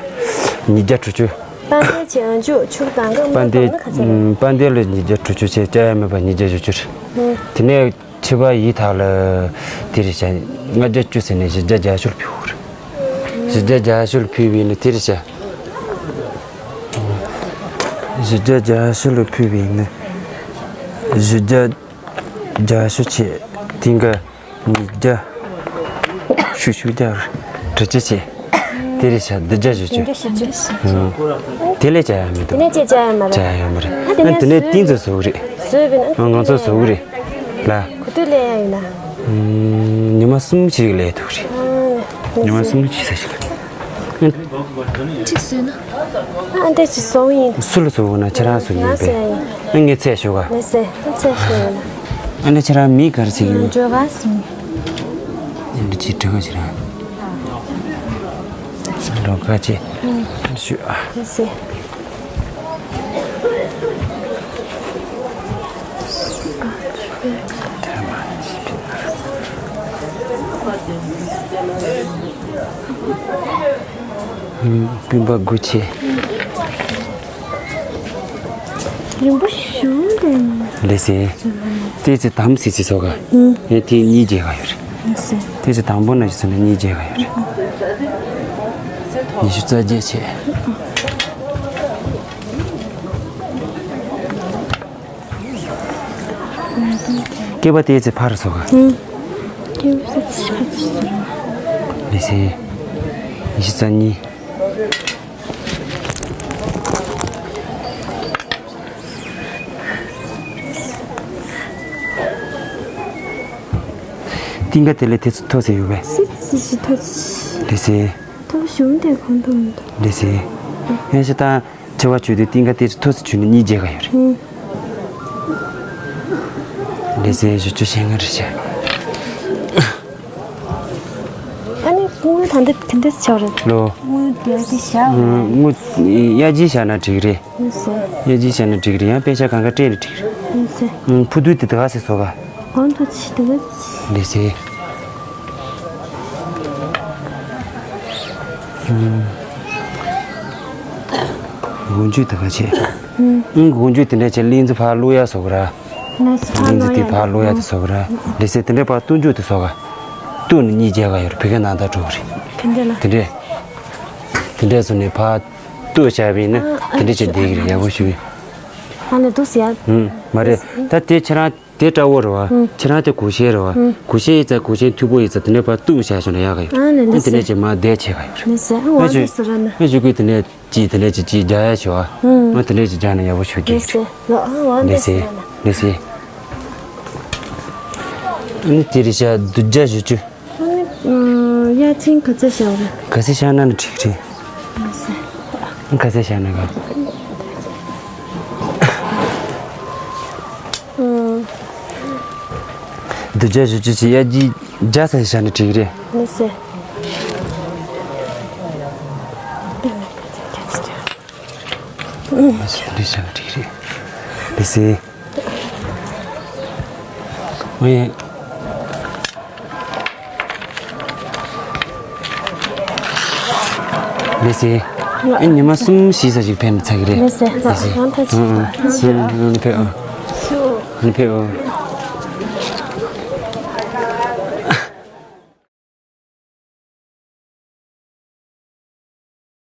ཉིས་བརྒྱ་དྲུག་ཅུ། པང་གདན་བྱས་ཨ་མཆོག་ཆུ་དང་གང་ཨ་པང་གདན་ཁ་ཚ་རེད། ཨ་པང་གདན་ལ་ཉིས་བརྒྱ་དྲུག་ཅུ་བྱས་བཅའ་ཡ་མེད་པ་ཉིས་བརྒྱ་བཞི་བཅུ་རེད། དེ་ནས། ཕྱི་པ་ཡིད་ཐག་ལ། དེ་རེད་ཤག་ལྔ་བརྒྱ་བཅུ་ཟེར་ནས་བཞི་བརྒྱ་བརྒྱད་ཅུ་ལ་ཕུལ་བ་རེད། བཞི་བརྒྱ་བརྒྱད་ཅུ་ལ་ཕུལ་བས་ནི་དེ་རེད་ཤག་བཞི་བརྒྱ་བརྒྱད་ཅུ་ལ་ཕུལ་བས་ནི། བཞི་བརྒྱ་བརྒྱད་ཅུ་བྱས། དེང་ག་ཉིས་བརྒྱ། ཤུ་ཤུ་བརྒྱ། དྲུག་ཅུ་བྱས། དེ་རེད་ཤག་བདུན་བརྒྱ་བཞི་བཅུ། བདུན་བརྒྱ་བཞི་བཅུ། ཨང་། དེ་ལས་བྱ་ཡ་མི་འདུག་དེ་ནས་ཅི་བྱ་ཡ་མ་རེད། བྱ་ཡ་ཡོད་མ་རེད། ཨ་དེ་ཨ་ནས་དེ་ནས་བཟོས་ཏིང་ཙི་བཟོ་གི་རེད། བཟོས་པས་ན། ཨ་ང་ཚོ་བཟོ་གི་རེད། ལ། ག་དུས་ལས་ཡ་ཡིན་ན། ཨུམ། ཉི་མ་གསུམ་ཞིག་ལས་ཐུབ་རེད། ཨ་ཉི་མ་གསུམ་ཞིག་ས་ཞིག་ལ། གཅིག་བཟོས་ན། ཨ་འདྲ་ཅིག་བཟོ་ཡིན། སུ་ལ་བཟོ་དགོས་ན་ཁྱེད་རང་བཟོ་ཡིན་པས། ང་ཟེར་ཡ་ཡིན། ཨ་ངས་ཚད་ཞུ་ག་ལས་ཟེར། ཨ་ཚད་ཞུ་ཡིན་ན། ཨ་ནི་ཁྱེད་རང་མིང་ག་རེ་ཟེར་གྱི་ཡོད། འགྲོ་ག་ཟིན། འདི་ཅི་དྲི་ག་ཅི་ར། འགྲོ་ག་ཅི། ཞུ་ཨ། ཡ་སེ། སྤུན་པ་དགུ་ཆེ། རིང་པོ་ཞིག་བྱུང་། ལེ་སེ། ཏོག་ཙམ་དམ་སི་སི་སོ་ག་ཨེ་དེ་གཉིས་རྗེས་ག་ཡོད་རེད། ཏོག་ཙམ་དམ་པོ་ན་ཞིག་སོ་ན་གཉིས་རྗེས་ག་ཡོད་རེད། ཉི་ཤུ་རྩ་བརྒྱད་བྱས། སྐེད་པ་ཏོག་ཙམ་ཕར་སོ་ག་ཨུམ། སྐེད་པ་ཏོག་ཙམ་ཕར་སོ་ག་ལེ་སེ། ཉི་ཤུ་རྩ་གཉིས། རྟིང་ཀ་དེ་ལས་དེ་ཚོ་མཐོ་ས་ཡོད་པས། སི་སི་ཞིག་མཐོ་ཞིག་ལེ་སེ། མཐོ་ཞུང་དེ་གོང་དུ་མི་འདུག་ལེ་སེ། ཡང་ཞིག་དང་། ཆེ་བ་བྱུས་ཏེ་རྟིང་ཀ་དེ་ཚོ་མཐོ་ས་བྱུས་ནས་གཉིས་རྗེས་ག་ཡོད་རེད། ཨུམ། ལེ་སེ་བཞི་བཅུ་ཞེ་ལྔ་རེད་བྱས། ཨ་ནི་དངུལ་ད་འདི་དེ་འདྲ་ཆགས་རེད། ལོ། དངུལ་དེ་དེ་བཞག་ཨུམ། དངུལ་གཡར་རྗེས་བཞག་ན་འགྲིག་རེད། ཨུམ་སེ། གཡར་རྗེས་བཞག་ན་འགྲིག་རེད། ཡང་པད་ཤག་གང་ག་སྤྲད་ན་འགྲིག་རེད། ཨུམ་སེ། ཨུམ། ཕུ་དུས་དེ་དགའ་སེ་སོ་ག་གོང་དུ་ཆི་དེ་ག་ལེ་སེ། ཨུམ། འོག་འཇུག་དེ་ག་བྱས། ཨུམ། འོག་འཇུག་དེ་འདྲ་བྱས་ལིང་ཙི་ཕར་བླུག་ཡ་སོ་ག་ར། ང་ཚོ་ཕར་འདི་འདི་ལོག་དེ་ཡ་ཕར་ལོག་ཡ་དེ་བཟོ་གི་ར། ལེ་སེ་དེ་འདྲའི་ཕར་གཏུག་མཇུག་དེ་བཟོ་ག་གཏུག་ནས་གཉིས་རྒྱག་ག་ཡོད་རེད། བོད་སྐད་ནང་ལྟར་འགྲོ་གི་རེད། དེ་འདྲ་ལ། དེ་འདྲས། དེ་འདྲས་བཟོ་ནས་ཕར་གཏུག་བྱས་པ་ཡིན་ན་ཨ་དེ་འདྲས་ཅིག་བསྡད་ཀྱི་རེད། ཡག་པོ་ཞུ་གི། ཨ་ནི་འདུག་ཟེར་ཡ། ཨུམ། མ་རེད། ད་དེ་ཁྱེད་རང་དེ་སྐྲ་བོ་རེད་བ། ཨུམ། ཁྱེད་རང་དེ་གུ་ཤེལ་རེད་བ། ཨུམ། གུ་ཤེལ་ཡིན་ཙང་གུ་ཤེལ་མཐུག་པོ་ཡིན་ཙང་དེ་འདྲས་ཕར་གཏུག་བྱས་བྱུང་ན་ཡག་ག་ཡོད། ཨ་ནི་འདུག་ཨ་དེ་ཟེར། འདྲས་ཅིག་མར་བསྡད་བྱས་ག་ཡོད་རེད། ལེ་སེ་ཨ་ང་ཨ་ཅོ་འདུག་ཟེར་ར་ན། ཨ་ཅོ་ཀུན་དེ་འདྲས། ཅིག་དེ་འདྲས་ཅིག་ཅིག་རྒྱག་ཡ་བྱེད་བ། ཨུམ། ཨ་དེ་འདྲས་ཅིག་རྒྱག་ན་ཡག་པོ་ཞུ་གི་ལེ་རེད། སེ་ལོ་ཨ་ཝ་ལེ་ལེ་སེ་སེ་ལ་ན། ལེ་སེ། ཨ་ནི་དེ་རེད་ཤག་སྡུག་ཅག་ཞུ་རྒྱུ། ཨ་ནི་ཨུམ་གཡས་འཁྱིལ་ག་ཚོད་བཞག་རེད། ག་ཚོད་བཞག་ན་ནི་འགྲིག་རེད། ལེ་སེ། ཨ་ག་ཚོད་བཞག་ན་ག་ཨུམ། སྡུག་ཅག་ཞུ་རྒྱུ་ཅིག་གཡས་འཁྱིལ་བརྒྱ་ཙམ་བཞག་ན་འགྲིག་རེད། ལེ་སེ། ཨ་ནི་བཞག་ན་འགྲིག་རེད། ལེ་སེ། ཨེ། ལེ་སེ། ཨེ་ཉི་མ་གསུམ་བཞི་ཙམ་ཞིག་ཕེབས་ན་ཚར་གི་རེད། ལེ་སེ། ལེ་སེ། ཨང་ཕེབས་སོང་། ཨང་ཕེབས་ཨང་། ཨང་ཕེབས་ཨང་།